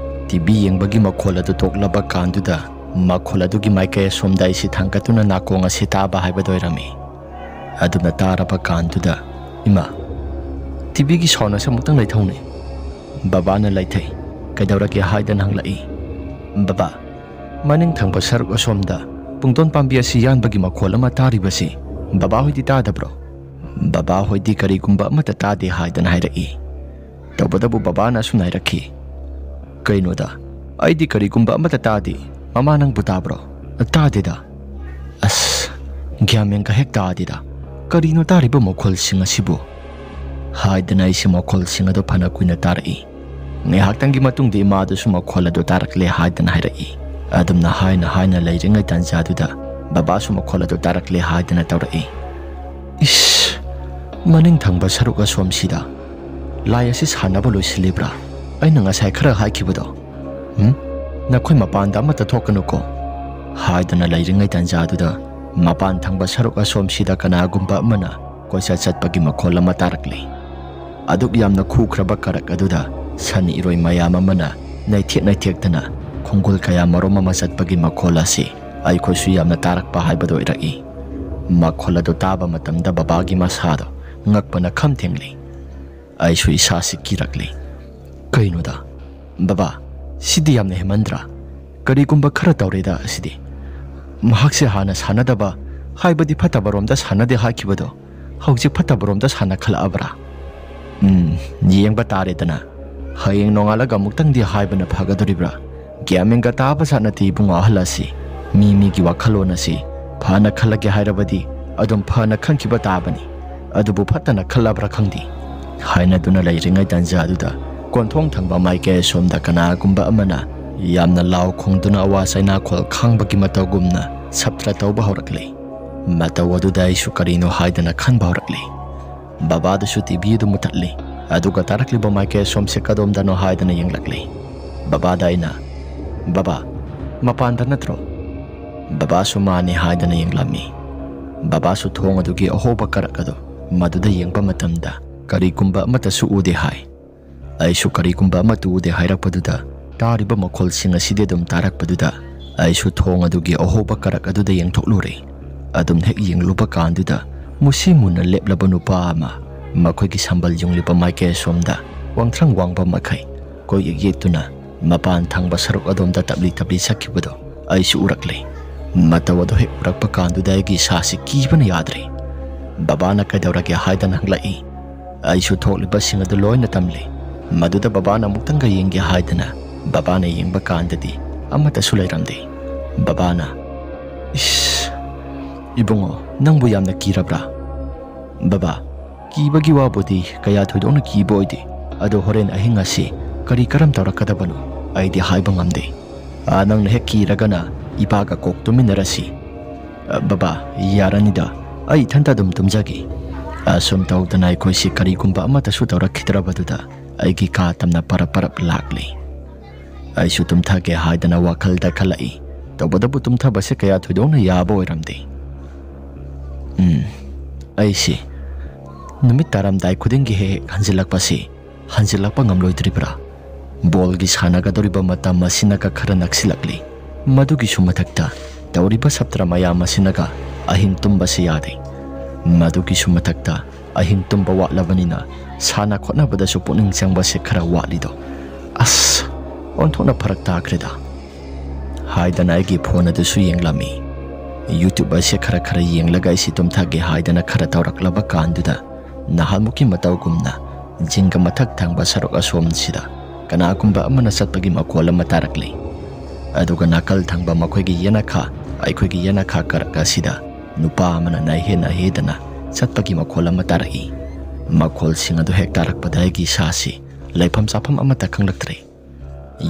ꯇꯤ ꯚꯤ ꯌꯦꯡꯕꯒꯤ ꯃꯈꯣꯜ ꯑꯗꯨ ꯊꯣꯛꯂꯕ ꯀꯥꯟꯗꯨꯗ ꯃꯈꯣꯜ ꯑꯗꯨꯒꯤ ꯃꯥꯏꯀꯩ ꯑꯁꯣꯝꯗ ꯑꯩꯁꯤ ꯊꯥꯡꯒꯠꯇꯨꯅ ꯅꯥꯀꯣꯡ ꯑꯁꯤ ꯇꯥꯕ ꯍꯥꯏꯕꯗꯨ ꯑꯣꯏꯔꯝꯃꯤ꯫ ꯑꯗꯨꯅ ꯇꯥꯔꯕ ꯀꯥꯟꯗꯨꯗ, "ꯏꯃꯥ, ꯇꯤ ꯚꯤꯒꯤ ꯁꯥꯎꯟ ꯑꯁꯤ ꯑꯃꯨꯛꯇꯪ ꯂꯩꯊꯧꯅꯦ꯫" ꯕꯕꯥꯅ ꯂꯩꯊꯩ꯫ "ꯀꯩꯗꯧꯔꯒꯦ?" ꯍꯥꯏꯗꯅ ꯍꯪꯂꯛꯏ꯫ "ꯕꯕꯥ, ꯃꯅꯤꯡ ꯊꯪꯕ ꯁꯔꯨꯛ ꯑꯁꯣꯝꯗ ꯄꯨꯡꯗꯣꯟ ꯄꯥꯝꯕꯤ ꯑꯁꯤ ꯌꯥꯟꯕꯒꯤ ꯃꯈꯣꯜ ꯑꯃ ꯇꯥꯔꯤꯕꯁꯤ ꯕꯕꯥ ꯍꯣꯏꯗꯤ ꯇꯥꯗꯕ꯭ꯔꯣ?" "ꯕꯕꯥ ꯍꯣꯏꯗꯤ ꯀꯔꯤꯒꯨꯝꯕ ꯑꯃꯠꯇ ꯇꯥꯗꯦ" ꯍꯥꯏꯗꯅ ꯍꯥꯏꯔꯛꯏ꯫ ꯇꯧꯕꯇꯕꯨ ꯕꯕꯥꯅ ꯑꯁꯨꯝꯅ ꯍꯥꯏꯔꯛꯈꯤ, "ꯀꯩꯅꯣꯗ, ꯑꯩꯗꯤ ꯀꯔꯤꯒꯨꯝꯕ ꯑꯃꯠꯇ ꯇꯥꯗꯦ꯫ ꯃꯃꯥ, ꯅꯪꯕꯨ ꯇꯥꯕ꯭ꯔꯣ?" "ꯇꯥꯗꯦꯗ꯫" "ꯑꯁ, ꯒ꯭ꯌꯥꯟ ꯃꯦꯟꯒ ꯍꯦꯛ ꯇꯥꯗꯦꯗ꯫ ꯀꯔꯤꯅꯣ ꯇꯥꯔꯤꯕ ꯃꯈꯣꯜꯁꯤꯡ ꯑꯁꯤꯕꯨ?" ꯍꯥꯏꯗꯅ ꯑꯩꯁꯦ ꯃꯈꯣꯜꯁꯤꯡ ꯑꯗꯨ ꯐꯅ ꯀꯨꯏꯅ ꯇꯥꯔꯛꯏ꯫ ꯉꯥꯏꯍꯥꯛꯇꯪꯒꯤ ꯃꯇꯨꯡꯗ ꯏꯃꯥꯗꯨꯁꯨ ꯃꯈꯣꯜ ꯑꯗꯨ ꯇꯥꯔꯛꯂꯦ ꯍꯥꯏꯗꯅ ꯍꯥꯏꯔꯛꯏ꯫ ꯑꯗꯨꯝꯅ ꯍꯥꯏꯅ ꯍꯥꯏꯅ ꯂꯩꯔꯤꯉꯩ ꯇꯥꯟꯖꯥꯗꯨꯗ ꯕꯕꯥꯁꯨ ꯃꯈꯣꯜ ꯑꯗꯨ ꯇꯥꯔꯛꯂꯦ ꯍꯥꯏꯗꯅ ꯇꯧꯔꯛꯏ꯫ "ꯏꯁ, ꯃꯅꯤꯡ ꯊꯪꯕ ꯁꯔꯨꯛ ꯑꯁꯣꯝꯁꯤꯗ ꯂꯥꯏ ꯑꯁꯤ ꯁꯥꯟꯅꯕ ꯂꯣꯏꯁꯤꯜꯂꯤꯕ꯭ꯔꯥ? ꯑꯩꯅ ꯉꯁꯥꯏ ꯈꯔ ꯍꯥꯏꯈꯤꯕꯗꯣ, ꯎꯝ? ꯅꯈꯣꯏ ꯃꯄꯥꯟꯗ ꯑꯃꯠꯇ ꯊꯣꯛꯀꯅꯨꯀꯣ" ꯍꯥꯏꯗꯅ ꯂꯩꯔꯤꯉꯩ ꯇꯥꯟꯖꯥꯗꯨꯗ ꯃꯄꯥꯟ ꯊꯪꯕ ꯁꯔꯨꯛ ꯑꯁꯣꯝꯁꯤꯗ ꯀꯅꯥꯒꯨꯝꯕ ꯑꯃꯅ ꯀꯣꯏꯆꯠ ꯆꯠꯄꯒꯤ ꯃꯈꯣꯜ ꯑꯃ ꯇꯥꯔꯛꯂꯤ꯫ ꯑꯗꯨꯛ ꯌꯥꯝꯅ ꯈꯨꯈ꯭ꯔꯕ ꯀꯔꯛ ꯑꯗꯨꯗ ꯁꯟ ꯏꯔꯣꯏ ꯃꯌꯥꯝ ꯑꯃꯅ ꯅꯩꯊꯦꯛ ꯅꯩꯊꯦꯛꯇꯅ ꯈꯣꯡꯒꯨꯜ ꯀꯌꯥ ꯃꯔꯨꯝ ꯑꯃ ꯆꯠꯄꯒꯤ ꯃꯈꯣꯜ ꯑꯁꯤ ꯑꯩꯈꯣꯏꯁꯨ ꯌꯥꯝꯅ ꯇꯥꯔꯛꯄ ꯍꯥꯏꯕꯗꯨ ꯑꯣꯏꯔꯛꯏ꯫ ꯃꯈꯣꯜ ꯑꯗꯨ ꯇꯥꯕ ꯃꯇꯝꯗ ꯕꯕꯥꯒꯤ ꯃꯁꯥꯗꯣ ꯉꯛꯄꯅ ꯈꯝ ꯊꯦꯡꯂꯤ꯫ ꯑꯩꯁꯨ ꯏꯁꯥꯁꯤ ꯀꯤꯔꯛꯂꯤ꯫ "ꯀꯩꯅꯣꯗ, ꯕꯕꯥ, ꯁꯤꯗꯤ ꯌꯥꯝꯅ ꯍꯦꯟꯃꯟꯗ꯭ꯔꯥ? ꯀꯔꯤꯒꯨꯝꯕ ꯈꯔ ꯇꯧꯔꯦꯗ ꯑꯁꯤꯗꯤ꯫ ꯃꯍꯥꯛꯁꯦ ꯍꯥꯟꯅ ꯁꯥꯟꯅꯗꯕ, ꯍꯥꯏꯕꯗꯤ ꯐꯠꯇꯕꯔꯣꯝꯗ ꯁꯥꯟꯅꯗꯦ ꯍꯥꯏꯈꯤꯕꯗꯣ ꯍꯧꯖꯤꯛ ꯐꯠꯇꯕꯔꯣꯝꯗ ꯁꯥꯟꯅꯈꯠꯂꯛꯑꯕ꯭ꯔꯥ?" ꯎꯝ, ꯌꯦꯡꯕ ꯇꯥꯔꯦꯗꯅ꯫ ꯍꯌꯦꯡ ꯅꯣꯡꯉꯥꯜꯂꯒ ꯑꯃꯨꯛꯇꯪꯗꯤ ꯍꯥꯏꯕꯅ ꯐꯒꯗꯣꯔꯤꯕ꯭ꯔꯥ? ꯒ꯭ꯌꯥꯟ ꯃꯦꯟꯒ ꯇꯥꯕ ꯖꯥꯠ ꯅꯠꯇꯦ ꯏꯕꯨꯡꯉꯣ, ꯑꯍꯜ ꯑꯁꯤ꯫ ꯃꯤ ꯃꯤꯒꯤ ꯋꯥꯈꯜꯂꯣꯟ ꯑꯁꯤ ꯐꯅ ꯈꯜꯂꯒꯦ ꯍꯥꯏꯔꯕꯗꯤ ꯑꯗꯨꯝ ꯐꯅ ꯈꯟꯈꯤꯕ ꯇꯥꯕꯅꯤ꯫ ꯑꯗꯨꯕꯨ ꯐꯠꯇꯅ ꯈꯜꯂꯕ꯭ꯔꯥ ꯈꯪꯗꯦ꯫ ꯍꯥꯏꯅꯗꯨꯅ ꯂꯩꯔꯤꯉꯩ ꯇꯥꯟꯖꯥꯗꯨꯗ ꯀꯣꯟꯊꯣꯡ ꯊꯪꯕ ꯃꯥꯏꯀꯩ ꯑꯁꯣꯝꯗ ꯀꯅꯥꯒꯨꯝꯕ ꯑꯃꯅ ꯌꯥꯝꯅ ꯂꯥꯎ ꯈꯣꯡꯗꯨꯅ ꯑꯋꯥ ꯆꯩꯅꯥꯈꯣꯜ ꯈꯥꯡꯕꯒꯤ ꯃꯇꯧꯒꯨꯝꯅ ꯁꯞꯇ꯭ꯔ ꯇꯧꯕ ꯍꯧꯔꯛꯂꯦ꯫ ꯃꯇꯧ ꯑꯗꯨꯗ ꯑꯩꯁꯨ ꯀꯔꯤꯅꯣ ꯍꯥꯏꯗꯅ ꯈꯟꯕ ꯍꯧꯔꯛꯂꯦ꯫ ꯕꯕꯥꯗꯨꯁꯨ ꯇꯤ ꯚꯤ ꯑꯗꯨ ꯃꯨꯊꯠꯂꯤ꯫ ꯑꯗꯨꯒ ꯇꯥꯔꯛꯂꯤꯕ ꯃꯥꯏꯀꯩ ꯑꯁꯣꯝꯁꯦ ꯀꯗꯣꯝꯗꯅꯣ ꯍꯥꯏꯗꯅ ꯌꯦꯡꯂꯛꯂꯤ꯫ ꯕꯕꯥꯗ ꯑꯩꯅ, "ꯕꯕꯥ, ꯃꯄꯥꯟꯗ ꯅꯠꯇ꯭ꯔꯣ?" ꯕꯕꯥꯁꯨ ꯃꯥꯅꯤ ꯍꯥꯏꯗꯅ ꯌꯦꯡꯂꯝꯃꯤ꯫ ꯕꯕꯥꯁꯨ ꯊꯣꯡ ꯑꯗꯨꯒꯤ ꯑꯍꯣꯕ ꯀꯔꯛ ꯑꯗꯨ ꯃꯗꯨꯗ ꯌꯦꯡꯕ ꯃꯇꯝꯗ ꯀꯔꯤꯒꯨꯝꯕ ꯑꯃꯠꯇꯁꯨ ꯎꯗꯦ ꯍꯥꯏ꯫ ꯑꯩꯁꯨ ꯀꯔꯤꯒꯨꯝꯕ ꯑꯃꯠꯇ ꯎꯗꯦ ꯍꯥꯏꯔꯛꯄꯗꯨꯗ ꯇꯥꯔꯤꯕ ꯃꯈꯣꯜꯁꯤꯡ ꯑꯁꯤꯗꯤ ꯑꯗꯨꯝ ꯇꯥꯔꯛꯄꯗꯨꯗ ꯑꯩꯁꯨ ꯊꯣꯡ ꯑꯗꯨꯒꯤ ꯑꯍꯣꯕ ꯀꯔꯛ ꯑꯗꯨꯗ ꯌꯦꯡꯊꯣꯛꯂꯨꯔꯦ꯫ ꯑꯗꯨꯝ ꯍꯦꯛ ꯌꯦꯡꯂꯨꯕ ꯀꯥꯟꯗꯨꯗ ꯃꯨꯁꯤ ꯃꯨꯅ ꯂꯦꯞꯂꯕ ꯅꯨꯄꯥ ꯑꯃ ꯃꯈꯣꯏꯒꯤ ꯁꯝꯕꯜ ꯌꯨꯡꯂꯤꯕ ꯃꯥꯏꯀꯩ ꯑꯁꯣꯝꯗ ꯋꯥꯡꯊ꯭ꯔꯪ ꯋꯥꯡꯕ ꯃꯈꯩ ꯀꯣꯏꯌꯦꯛ ꯌꯦꯛꯇꯨꯅ ꯃꯄꯥꯟ ꯊꯪꯕ ꯁꯔꯨꯛ ꯑꯗꯣꯝꯗ ꯇꯞꯂꯤ ꯇꯞꯂꯤ ꯆꯠꯈꯤꯕꯗꯣ ꯑꯩꯁꯨ ꯎꯔꯛꯂꯦ꯫ ꯃꯇꯧ ꯑꯗꯨ ꯍꯦꯛ ꯎꯔꯛꯄ ꯀꯥꯟꯗꯨꯗ ꯑꯩꯒꯤ ꯏꯁꯥꯁꯤ ꯀꯤꯕꯅ ꯌꯥꯗ꯭ꯔꯦ꯫ ꯕꯕꯥꯅ ꯀꯩꯗꯧꯔꯒꯦ ꯍꯥꯏꯗꯅ ꯍꯪꯂꯛꯏ꯫ ꯑꯩꯁꯨ ꯊꯣꯛꯂꯤꯕꯁꯤꯡ ꯑꯗꯨ ꯂꯣꯏꯅ ꯇꯝꯂꯤ꯫ ꯃꯗꯨꯗ ꯕꯕꯥꯅ ꯑꯃꯨꯛꯇꯪꯒ ꯌꯦꯡꯒꯦ ꯍꯥꯏꯗꯅ ꯕꯕꯥꯅ ꯌꯦꯡꯕ ꯀꯥꯟꯗꯗꯤ ꯑꯃꯠꯇꯁꯨ ꯂꯩꯔꯝꯗꯦ꯫ ꯕꯕꯥꯅ, "ꯏꯁ, ꯏꯕꯨꯡꯉꯣ, ꯅꯪꯕꯨ ꯌꯥꯝꯅ ꯀꯤꯔꯕ꯭ꯔꯥ?" "ꯕꯕꯥ, ꯀꯤꯕꯒꯤ ꯋꯥꯕꯨꯗꯤ ꯀꯌꯥ ꯊꯣꯏꯗꯣꯛꯅ ꯀꯤꯕ ꯑꯣꯏꯗꯦ꯫ ꯑꯗꯣ ꯍꯣꯔꯦꯟ ꯑꯍꯤꯡ ꯑꯁꯤ ꯀꯔꯤ ꯀꯔꯝ ꯇꯧꯔꯛꯀꯗꯕꯅꯣ ꯑꯩꯗꯤ ꯍꯥꯏꯕ ꯉꯝꯗꯦ꯫ ꯑꯥ, ꯅꯪꯅ ꯍꯦꯛ ꯀꯤꯔꯒꯅ ꯏꯄꯥꯒ ꯀꯣꯛ ꯇꯨꯃꯤꯟꯅꯔꯁꯤ꯫" "ꯑ, ꯕꯕꯥ, ꯌꯥꯔꯅꯤꯗ, ꯑꯩ ꯏꯊꯟꯇ ꯑꯗꯨꯝ ꯇꯨꯝꯖꯒꯦ꯫" ꯑꯁꯨꯝ ꯇꯧꯗꯅ ꯑꯩꯈꯣꯏꯁꯤ ꯀꯔꯤꯒꯨꯝꯕ ꯑꯃꯠꯇꯁꯨ ꯇꯧꯔꯛꯈꯤꯗ꯭ꯔꯕꯗꯨꯗ ꯑꯩꯒꯤ ꯀꯥ ꯇꯝꯅ ꯄꯔꯞ ꯄꯔꯞ ꯂꯥꯛꯂꯤ꯫ ꯑꯩꯁꯨ ꯇꯨꯝꯊꯒꯦ ꯍꯥꯏꯗꯅ ꯋꯥꯈꯜꯗ ꯈꯜꯂꯛꯏ꯫ ꯇꯧꯕꯇꯕꯨ ꯇꯨꯝꯊꯕꯁꯦ ꯀꯌꯥ ꯊꯣꯏꯗꯣꯛꯅ ꯌꯥꯕ ꯑꯣꯏꯔꯝꯗꯦ꯫ ꯎꯝ, ꯑꯩꯁꯤ ꯅꯨꯃꯤꯠ ꯇꯥꯔꯝꯗꯥꯏ ꯈꯨꯗꯤꯡꯒꯤ ꯍꯦꯛ ꯍꯦꯛ ꯍꯟꯖꯤꯜꯂꯛꯄꯁꯤ ꯍꯟꯖꯤꯜꯂꯛꯄ ꯉꯝꯂꯣꯏꯗ꯭ꯔꯤꯕ꯭ꯔꯥ? ꯕꯣꯜꯒꯤ ꯁꯥꯟꯅꯒꯗꯧꯔꯤꯕ ꯃꯇꯝ ꯑꯁꯤꯅꯒ ꯈꯔ ꯅꯛꯁꯤꯜꯂꯛꯂꯤ꯫ ꯃꯗꯨꯒꯤꯁꯨ ꯃꯊꯛꯇ ꯇꯧꯔꯤꯕ ꯁꯥꯇ꯭ꯔ ꯃꯌꯥꯝ ꯑꯁꯤꯅꯒ ꯑꯍꯤꯡ ꯇꯨꯝꯕꯁꯤ ꯌꯥꯗꯦ꯫ ꯃꯗꯨꯒꯤꯁꯨ ꯃꯊꯛꯇ ꯑꯍꯤꯡ ꯇꯨꯝꯕ ꯋꯥꯠꯂꯕꯅꯤꯅ ꯁꯥꯟꯅ ꯈꯣꯠꯅꯕꯗꯁꯨ ꯄꯨꯛꯅꯤꯡ ꯆꯪꯕꯁꯦ ꯈꯔ ꯋꯥꯠꯂꯤꯗꯣ꯫ ꯑꯁ, ꯑꯣꯟꯊꯣꯛꯅ ꯐꯔꯛ ꯇꯥꯈ꯭ꯔꯦꯗ꯫ ꯍꯥꯏꯗꯅ ꯑꯩꯒꯤ ꯐꯣꯟ ꯑꯗꯨꯁꯨ ꯌꯦꯡꯂꯝꯃꯤ꯫ YouTube ꯑꯁꯦ ꯈꯔ ꯈꯔ ꯌꯦꯡꯂꯒ ꯑꯩꯁꯤ ꯇꯨꯝꯊꯒꯦ ꯍꯥꯏꯗꯅ ꯈꯔ ꯇꯧꯔꯛꯂꯕ ꯀꯥꯟꯗꯨꯗ ꯅꯍꯥꯟꯃꯨꯛꯀꯤ ꯃꯇꯧꯒꯨꯝꯅ ꯆꯤꯡꯒ ꯃꯊꯛ ꯊꯪꯕ ꯁꯔꯨꯛ ꯑꯁꯣꯝꯁꯤꯗ ꯀꯅꯥꯒꯨꯝꯕ ꯑꯃꯅ ꯆꯠꯄꯒꯤ ꯃꯈꯣꯜ ꯑꯃ ꯇꯥꯔꯛꯂꯤ꯫ ꯑꯗꯨꯒ ꯅꯥꯀꯜ ꯊꯪꯕ ꯃꯈꯣꯏꯒꯤ ꯌꯦꯅꯈꯥ, ꯑꯩꯈꯣꯏꯒꯤ ꯌꯦꯅꯈꯥ ꯀꯥꯔꯛ ꯑꯁꯤꯗ ꯅꯨꯄꯥ ꯑꯃꯅ ꯅꯥꯏꯍꯦ ꯅꯥꯏꯍꯦꯗꯅ ꯆꯠꯄꯒꯤ ꯃꯈꯣꯜ ꯑꯃ ꯇꯥꯔꯛꯏ꯫ ꯃꯈꯣꯜꯁꯤꯡ ꯑꯗꯨ ꯍꯦꯛ ꯇꯥꯔꯛꯄꯗ ꯑꯩꯒꯤ ꯏꯁꯥꯁꯤ ꯂꯩꯐꯝ ꯆꯥꯐꯝ ꯑꯃꯠꯇ ꯈꯪꯂꯛꯇ꯭ꯔꯦ꯫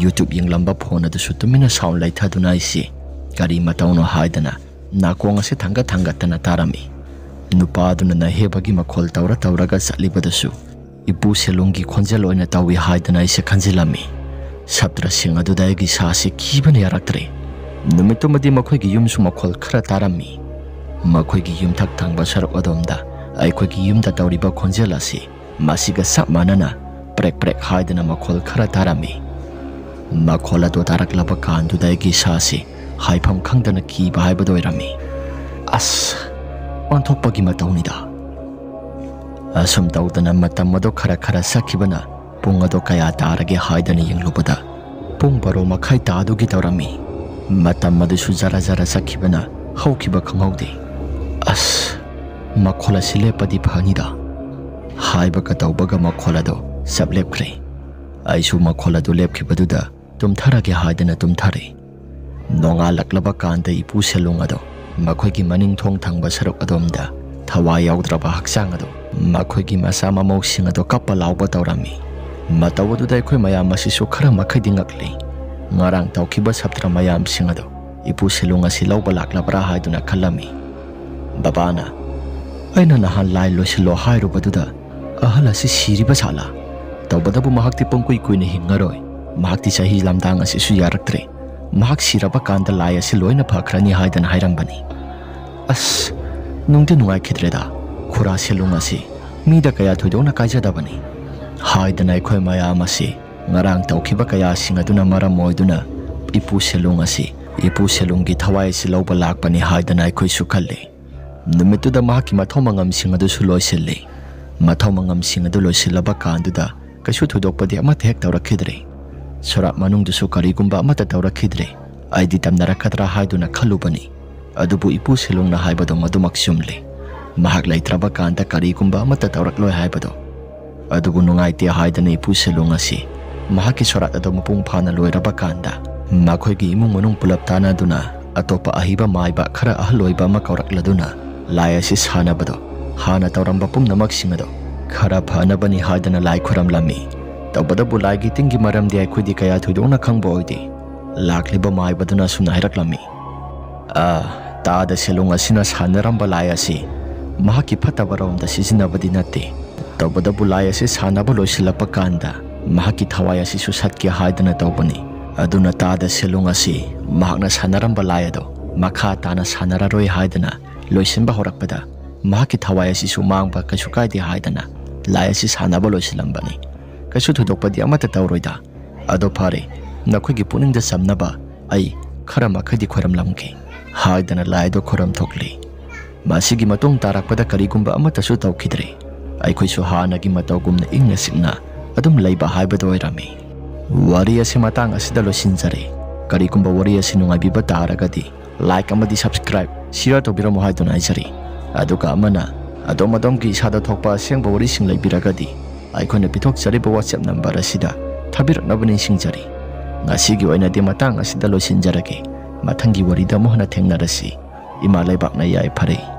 YouTube ꯌꯦꯡꯂꯝꯕ phone ꯑꯗꯨꯁꯨ ꯇꯨꯃꯤꯟꯅ sound ꯂꯩꯊꯗꯨꯅ ꯑꯩꯁꯤ ꯀꯔꯤ ꯃꯇꯧꯅꯣ ꯍꯥꯏꯗꯅ ꯅꯥꯀꯣꯡ ꯑꯁꯤ ꯊꯥꯡꯒꯠ ꯊꯥꯡꯒꯠꯇꯅ ꯇꯥꯔꯝꯃꯤ꯫ ꯅꯨꯄꯥ ꯑꯗꯨꯅ ꯅꯥꯍꯦꯕꯒꯤ ꯃꯈꯣꯜ ꯇꯧꯔ ꯇꯧꯔꯒ ꯆꯠꯂꯤꯕꯗꯨꯁꯨ ꯏꯄꯨ ꯁꯦꯂꯨꯡꯒꯤ ꯈꯣꯟꯖꯦꯜ ꯑꯣꯏꯅ ꯇꯧꯏ ꯍꯥꯏꯗꯅ ꯑꯩꯁꯦ ꯈꯟꯖꯤꯜꯂꯝꯃꯤ꯫ ꯁꯥꯇ꯭ꯔꯁꯤꯡ ꯑꯗꯨꯗ ꯑꯩꯒꯤ ꯏꯁꯥꯁꯤ ꯀꯤꯕꯅ ꯌꯥꯔꯛꯇ꯭ꯔꯦ꯫ ꯅꯨꯃꯤꯠꯇꯨꯃꯗꯤ ꯃꯈꯣꯏꯒꯤ ꯌꯨꯝꯁꯨ ꯃꯈꯣꯜ ꯈꯔ ꯇꯥꯔꯝꯃꯤ꯫ ꯃꯈꯣꯏꯒꯤ ꯌꯨꯝꯊꯛ ꯊꯪꯕ ꯁꯔꯨꯛ ꯑꯗꯣꯝꯗ ꯑꯩꯈꯣꯏꯒꯤ ꯌꯨꯝꯗ ꯇꯧꯔꯤꯕ ꯈꯣꯟꯖꯦꯜ ꯑꯁꯤ ꯃꯁꯤꯒ ꯆꯞ ꯃꯥꯟꯅꯅ ꯄ꯭ꯔꯦꯛ ꯄ꯭ꯔꯦꯛ ꯍꯥꯏꯗꯅ ꯃꯈꯣꯜ ꯈꯔ ꯇꯥꯔꯝꯃꯤ꯫ ꯃꯈꯣꯜ ꯑꯗꯨ ꯇꯥꯔꯛꯂꯕ ꯀꯥꯟꯗꯨꯗ ꯑꯩꯒꯤ ꯏꯁꯥꯁꯤ ꯍꯥꯏꯐꯝ ꯈꯪꯗꯅ ꯀꯤꯕ ꯍꯥꯏꯕꯗꯨ ꯑꯣꯏꯔꯝꯃꯤ꯫ ꯑꯁ, ꯑꯣꯟꯊꯣꯛꯄꯒꯤ ꯃꯇꯧꯅꯤꯗ꯫ ꯑꯁꯨꯝ ꯇꯧꯗꯅ ꯃꯇꯝ ꯑꯗꯨ ꯈꯔ ꯈꯔ ꯆꯠꯈꯤꯕꯅ ꯄꯨꯡ ꯑꯗꯨ ꯀꯌꯥ ꯇꯥꯔꯒꯦ ꯍꯥꯏꯗꯅ ꯌꯦꯡꯂꯨꯕꯗ ꯄꯨꯡ ꯕꯥꯔꯣ ꯃꯈꯥꯏ ꯇꯥꯗꯨꯒꯤ ꯇꯧꯔꯝꯃꯤ꯫ ꯃꯇꯝ ꯑꯗꯨꯁꯨ ꯖꯔ ꯖꯔ ꯆꯠꯈꯤꯕꯅ ꯍꯧꯈꯤꯕ ꯈꯪꯍꯧꯗꯦ꯫ ꯑꯁ, ꯃꯈꯣꯜ ꯑꯁꯤ ꯂꯦꯞꯄꯗꯤ ꯐꯅꯤꯗ꯫ ꯍꯥꯏꯕꯒ ꯇꯧꯕꯒ ꯃꯈꯣꯜ ꯑꯗꯨ ꯆꯞ ꯂꯦꯞꯈ꯭ꯔꯦ꯫ ꯑꯩꯁꯨ ꯃꯈꯣꯜ ꯑꯗꯨ ꯂꯦꯞꯈꯤꯕꯗꯨꯗ ꯇꯨꯝꯊꯔꯒꯦ ꯍꯥꯏꯗꯅ ꯇꯨꯝꯊꯔꯦ꯫ ꯅꯣꯡꯉꯥꯜꯂꯛꯂꯕ ꯀꯥꯟꯗ ꯏꯄꯨ ꯁꯦꯂꯨꯡ ꯑꯗꯨ ꯃꯈꯣꯏꯒꯤ ꯃꯅꯤꯡ ꯊꯣꯡ ꯊꯪꯕ ꯁꯔꯨꯛ ꯑꯗꯣꯝꯗ ꯊꯋꯥꯏ ꯌꯥꯎꯗ꯭ꯔꯕ ꯍꯛꯆꯥꯡ ꯑꯗꯨ ꯃꯈꯣꯏꯒꯤ ꯃꯆꯥ ꯃꯃꯧꯁꯤꯡ ꯑꯗꯨ ꯀꯞꯄ ꯂꯥꯎꯕ ꯇꯧꯔꯝꯃꯤ꯫ ꯃꯇꯧ ꯑꯗꯨꯗ ꯑꯩꯈꯣꯏ ꯃꯌꯥꯝ ꯑꯁꯤꯁꯨ ꯈꯔ ꯃꯈꯩꯗꯤ ꯉꯛꯂꯤ꯫ ꯉꯔꯥꯡ ꯇꯧꯈꯤꯕ ꯁꯥꯇ꯭ꯔ ꯃꯌꯥꯝꯁꯤꯡ ꯑꯗꯨ ꯏꯄꯨ ꯁꯦꯂꯨꯡ ꯑꯁꯤ ꯂꯧꯕ ꯂꯥꯛꯂꯕ꯭ꯔꯥ ꯍꯥꯏꯗꯨꯅ ꯈꯜꯂꯝꯃꯤ꯫ ꯕꯕꯥꯅ, "ꯑꯩꯅ ꯅꯍꯥꯟ ꯂꯥꯏ ꯂꯣꯏꯁꯤꯜꯂꯣ ꯍꯥꯏꯔꯨꯕꯗꯨꯗ ꯑꯍꯜ ꯑꯁꯤ ꯁꯤꯔꯤꯕ ꯖꯥꯠꯂꯥ? ꯇꯧꯕꯇꯕꯨ ꯃꯍꯥꯛꯇꯤ ꯄꯨꯡꯀꯨꯏ ꯀꯨꯏꯅ ꯍꯤꯡꯉꯔꯣꯏ꯫ ꯃꯍꯥꯛꯇꯤ ꯆꯍꯤ ꯂꯝꯗꯥꯡ ꯑꯁꯤꯁꯨ ꯌꯥꯔꯛꯇ꯭ꯔꯦ꯫ ꯃꯍꯥꯛ ꯁꯤꯔꯕ ꯀꯥꯟꯗ ꯂꯥꯏ ꯑꯁꯤ ꯂꯣꯏꯅ ꯐꯈ꯭ꯔꯅꯤ" ꯍꯥꯏꯗꯅ ꯍꯥꯏꯔꯝꯕꯅꯤ꯫ ꯑꯁ, ꯅꯨꯡꯗꯤ ꯅꯨꯡꯉꯥꯏꯈꯤꯗ꯭ꯔꯦꯗ꯫ ꯈꯨꯔꯥ ꯁꯦꯂꯨꯡ ꯑꯁꯤ ꯃꯤꯗ ꯀꯌꯥ ꯊꯣꯏꯗꯣꯛꯅ ꯀꯥꯏꯖꯗꯕꯅꯤ ꯍꯥꯏꯗꯅ ꯑꯩꯈꯣꯏ ꯃꯌꯥꯝ ꯑꯁꯤ ꯉꯔꯥꯡ ꯇꯧꯈꯤꯕ ꯀꯌꯥꯁꯤꯡ ꯑꯗꯨꯅ ꯃꯔꯝ ꯑꯣꯏꯗꯨꯅ ꯏꯄꯨ ꯁꯦꯂꯨꯡ ꯑꯁꯤ, ꯏꯄꯨ ꯁꯦꯂꯨꯡꯒꯤ ꯊꯋꯥꯏ ꯑꯁꯤ ꯂꯧꯕ ꯂꯥꯛꯄꯅꯤ ꯍꯥꯏꯗꯅ ꯑꯩꯈꯣꯏꯁꯨ ꯈꯜꯂꯤ꯫ ꯅꯨꯃꯤꯠꯇꯨꯗ ꯃꯍꯥꯛꯀꯤ ꯃꯊꯧ ꯃꯉꯝꯁꯤꯡ ꯑꯗꯨꯁꯨ ꯂꯣꯏꯁꯤꯜꯂꯤ꯫ ꯃꯊꯧ ꯃꯉꯝꯁꯤꯡ ꯑꯗꯨ ꯂꯣꯏꯁꯤꯜꯂꯕ ꯀꯥꯟꯗꯨꯗ ꯀꯩꯁꯨ ꯊꯣꯏꯗꯣꯛꯄꯗꯤ ꯑꯃꯠꯇ ꯍꯦꯛ ꯇꯧꯔꯛꯈꯤꯗ꯭ꯔꯦ꯫ ꯁꯣꯔꯥꯠ ꯃꯅꯨꯡꯗꯨꯁꯨ ꯀꯔꯤꯒꯨꯝꯕ ꯑꯃꯠꯇ ꯇꯧꯔꯛꯈꯤꯗ꯭ꯔꯦ꯫ ꯑꯩꯗꯤ ꯇꯝꯅꯔꯛꯀꯗ꯭ꯔꯥ ꯍꯥꯏꯗꯨꯅ ꯈꯜꯂꯨꯕꯅꯤ꯫ ꯑꯗꯨꯕꯨ ꯏꯄꯨ ꯁꯦꯂꯨꯡꯅ ꯍꯥꯏꯕꯗꯣ ꯃꯗꯨꯃꯛ ꯆꯨꯝꯂꯦ꯫ ꯃꯍꯥꯛ ꯂꯩꯇ꯭ꯔꯕ ꯀꯥꯟꯗ ꯀꯔꯤꯒꯨꯝꯕ ꯑꯃꯠꯇ ꯇꯧꯔꯛꯂꯣꯏ ꯍꯥꯏꯕꯗꯣ꯫ ꯑꯗꯨꯕꯨ ꯅꯨꯡꯉꯥꯏꯇꯦ ꯍꯥꯏꯗꯅ ꯏꯄꯨ ꯁꯦꯂꯨꯡ ꯑꯁꯤ ꯃꯍꯥꯛꯀꯤ ꯁꯣꯔꯥꯠ ꯑꯗꯨ ꯃꯄꯨꯡ ꯐꯥꯅ ꯂꯣꯏꯔꯕ ꯀꯥꯟꯗ, ꯃꯈꯣꯏꯒꯤ ꯏꯃꯨꯡ ꯃꯅꯨꯡ ꯄꯨꯂꯞ ꯇꯥꯟꯅꯗꯨꯅ ꯑꯇꯣꯞꯄ ꯑꯍꯩꯕ ꯃꯥꯏꯕ ꯈꯔ ꯑꯍꯜ ꯑꯣꯏꯕ ꯑꯃ ꯀꯧꯔꯛꯂꯗꯨꯅ ꯂꯥꯏ ꯑꯁꯤ ꯁꯥꯟꯅꯕꯗꯣ, ꯍꯥꯟꯅ ꯇꯧꯔꯝꯕ ꯄꯨꯝꯅꯃꯛꯁꯤꯡ ꯑꯗꯣ ꯈꯔ ꯐꯅꯕꯅꯤ ꯍꯥꯏꯗꯅ ꯂꯥꯏ ꯈꯨꯔꯝꯂꯝꯃꯤ꯫ ꯇꯧꯕꯇꯕꯨ ꯂꯥꯏꯒꯤ ꯇꯤꯟꯒꯤ ꯃꯔꯝꯗꯤ ꯑꯩꯈꯣꯏꯗꯤ ꯀꯌꯥ ꯊꯣꯏꯗꯣꯛꯅ ꯈꯪꯕ ꯑꯣꯏꯗꯦ꯫ ꯂꯥꯛꯂꯤꯕ ꯃꯥꯏꯕꯗꯨꯅ ꯑꯁꯨꯝꯅ ꯍꯥꯏꯔꯛꯂꯝꯃꯤ, "ꯑ, ꯇꯥꯗ ꯁꯦꯂꯨꯡ ꯑꯁꯤꯅ ꯁꯥꯟꯅꯔꯝꯕ ꯂꯥꯏ ꯑꯁꯤ ꯃꯍꯥꯛꯀꯤ ꯐꯠꯇꯕꯔꯣꯝꯗ ꯁꯤꯖꯤꯟꯅꯕꯗꯤ ꯅꯠꯇꯦ꯫ ꯇꯧꯕꯇꯕꯨ ꯂꯥꯏ ꯑꯁꯤ ꯁꯥꯟꯅꯕ ꯂꯣꯏꯁꯤꯜꯂꯛꯄ ꯀꯥꯟꯗ ꯃꯍꯥꯛꯀꯤ ꯊꯋꯥꯏ ꯑꯁꯤꯁꯨ ꯁꯠꯀꯦ ꯍꯥꯏꯗꯅ ꯇꯧꯕꯅꯤ꯫ ꯑꯗꯨꯅ ꯇꯥꯗ ꯁꯦꯂꯨꯡ ꯑꯁꯤ ꯃꯍꯥꯛꯅ ꯁꯥꯟꯅꯔꯝꯕ ꯂꯥꯏ ꯑꯗꯣ ꯃꯈꯥ ꯇꯥꯅ ꯁꯥꯟꯅꯔꯔꯣꯏ ꯍꯥꯏꯗꯅ ꯂꯣꯏꯁꯤꯟꯕ ꯍꯧꯔꯛꯄꯗ ꯃꯍꯥꯛꯀꯤ ꯊꯋꯥꯏ ꯑꯁꯤꯁꯨ ꯃꯥꯡꯕ ꯀꯩꯁꯨ ꯀꯥꯏꯗꯦ ꯍꯥꯏꯗꯅ ꯂꯥꯏ ꯑꯁꯤ ꯁꯥꯟꯅꯕ ꯂꯣꯏꯁꯤꯜꯂꯝꯕꯅꯤ꯫ ꯀꯩꯁꯨ ꯊꯣꯏꯗꯣꯛꯄꯗꯤ ꯑꯃꯠꯇ ꯇꯧꯔꯣꯏꯗ꯫ ꯑꯗꯣ ꯐꯔꯦ, ꯅꯈꯣꯏꯒꯤ ꯄꯨꯛꯅꯤꯡꯗ ꯆꯝꯅꯕ ꯑꯩ ꯈꯔ ꯃꯈꯩꯗꯤ ꯈꯣꯏꯔꯝꯂꯝꯒꯦ" ꯍꯥꯏꯗꯅ ꯂꯥꯏꯗꯣ ꯈꯣꯏꯔꯝ ꯊꯣꯛꯂꯤ꯫ ꯃꯁꯤꯒꯤ ꯃꯇꯨꯡ ꯇꯥꯔꯛꯄꯗ ꯀꯔꯤꯒꯨꯝꯕ ꯑꯃꯠꯇꯁꯨ ꯇꯧꯈꯤꯗ꯭ꯔꯦ꯫ ꯑꯩꯈꯣꯏꯁꯨ ꯍꯥꯟꯅꯒꯤ ꯃꯇꯧꯒꯨꯝꯅ ꯏꯪꯅ ꯆꯤꯛꯅ ꯑꯗꯨꯝ ꯂꯩꯕ ꯍꯥꯏꯕꯗꯨ ꯑꯣꯏꯔꯝꯃꯤ꯫ ꯋꯥꯔꯤ ꯑꯁꯤ ꯃꯇꯥꯡ ꯑꯁꯤꯗ ꯂꯣꯏꯁꯤꯟꯖꯔꯦ꯫ ꯀꯔꯤꯒꯨꯝꯕ ꯋꯥꯔꯤ ꯑꯁꯤ ꯅꯨꯡꯉꯥꯏꯕꯤꯕ ꯇꯥꯔꯒꯗꯤ like ꯑꯃꯗꯤ subscribe, share ꯇꯧꯕꯤꯔꯝꯃꯨ ꯍꯥꯏꯗꯨꯅ ꯍꯥꯏꯖꯔꯤ꯫ ꯑꯗꯨꯒ ꯑꯃꯅ, ꯑꯗꯣꯝ ꯑꯗꯣꯝꯒꯤ ꯏꯁꯥꯗ ꯊꯣꯛꯄ ꯑꯁꯦꯡꯕ ꯋꯥꯔꯤꯁꯤꯡ ꯂꯩꯕꯤꯔꯒꯗꯤ ꯑꯩꯈꯣꯏꯅ ꯄꯤꯊꯣꯛꯆꯔꯤꯕ WhatsApp number ꯑꯁꯤꯗ ꯊꯥꯕꯤꯔꯛꯅꯕ ꯅꯤꯡꯁꯤꯡꯖꯔꯤ꯫ ꯉꯁꯤꯒꯤ ꯑꯣꯏꯅꯗꯤ ꯃꯇꯥꯡ ꯑꯁꯤꯗ ꯂꯣꯏꯁꯤꯟꯖꯔꯒꯦ꯫ ꯃꯊꯪꯒꯤ ꯋꯥꯔꯤꯗ ꯑꯃꯨꯛ ꯍꯟꯅ ꯊꯦꯡꯅꯔꯁꯤ꯫ ꯏꯃꯥ ꯂꯩꯕꯥꯛꯅ ꯌꯥꯏꯐꯔꯦ꯫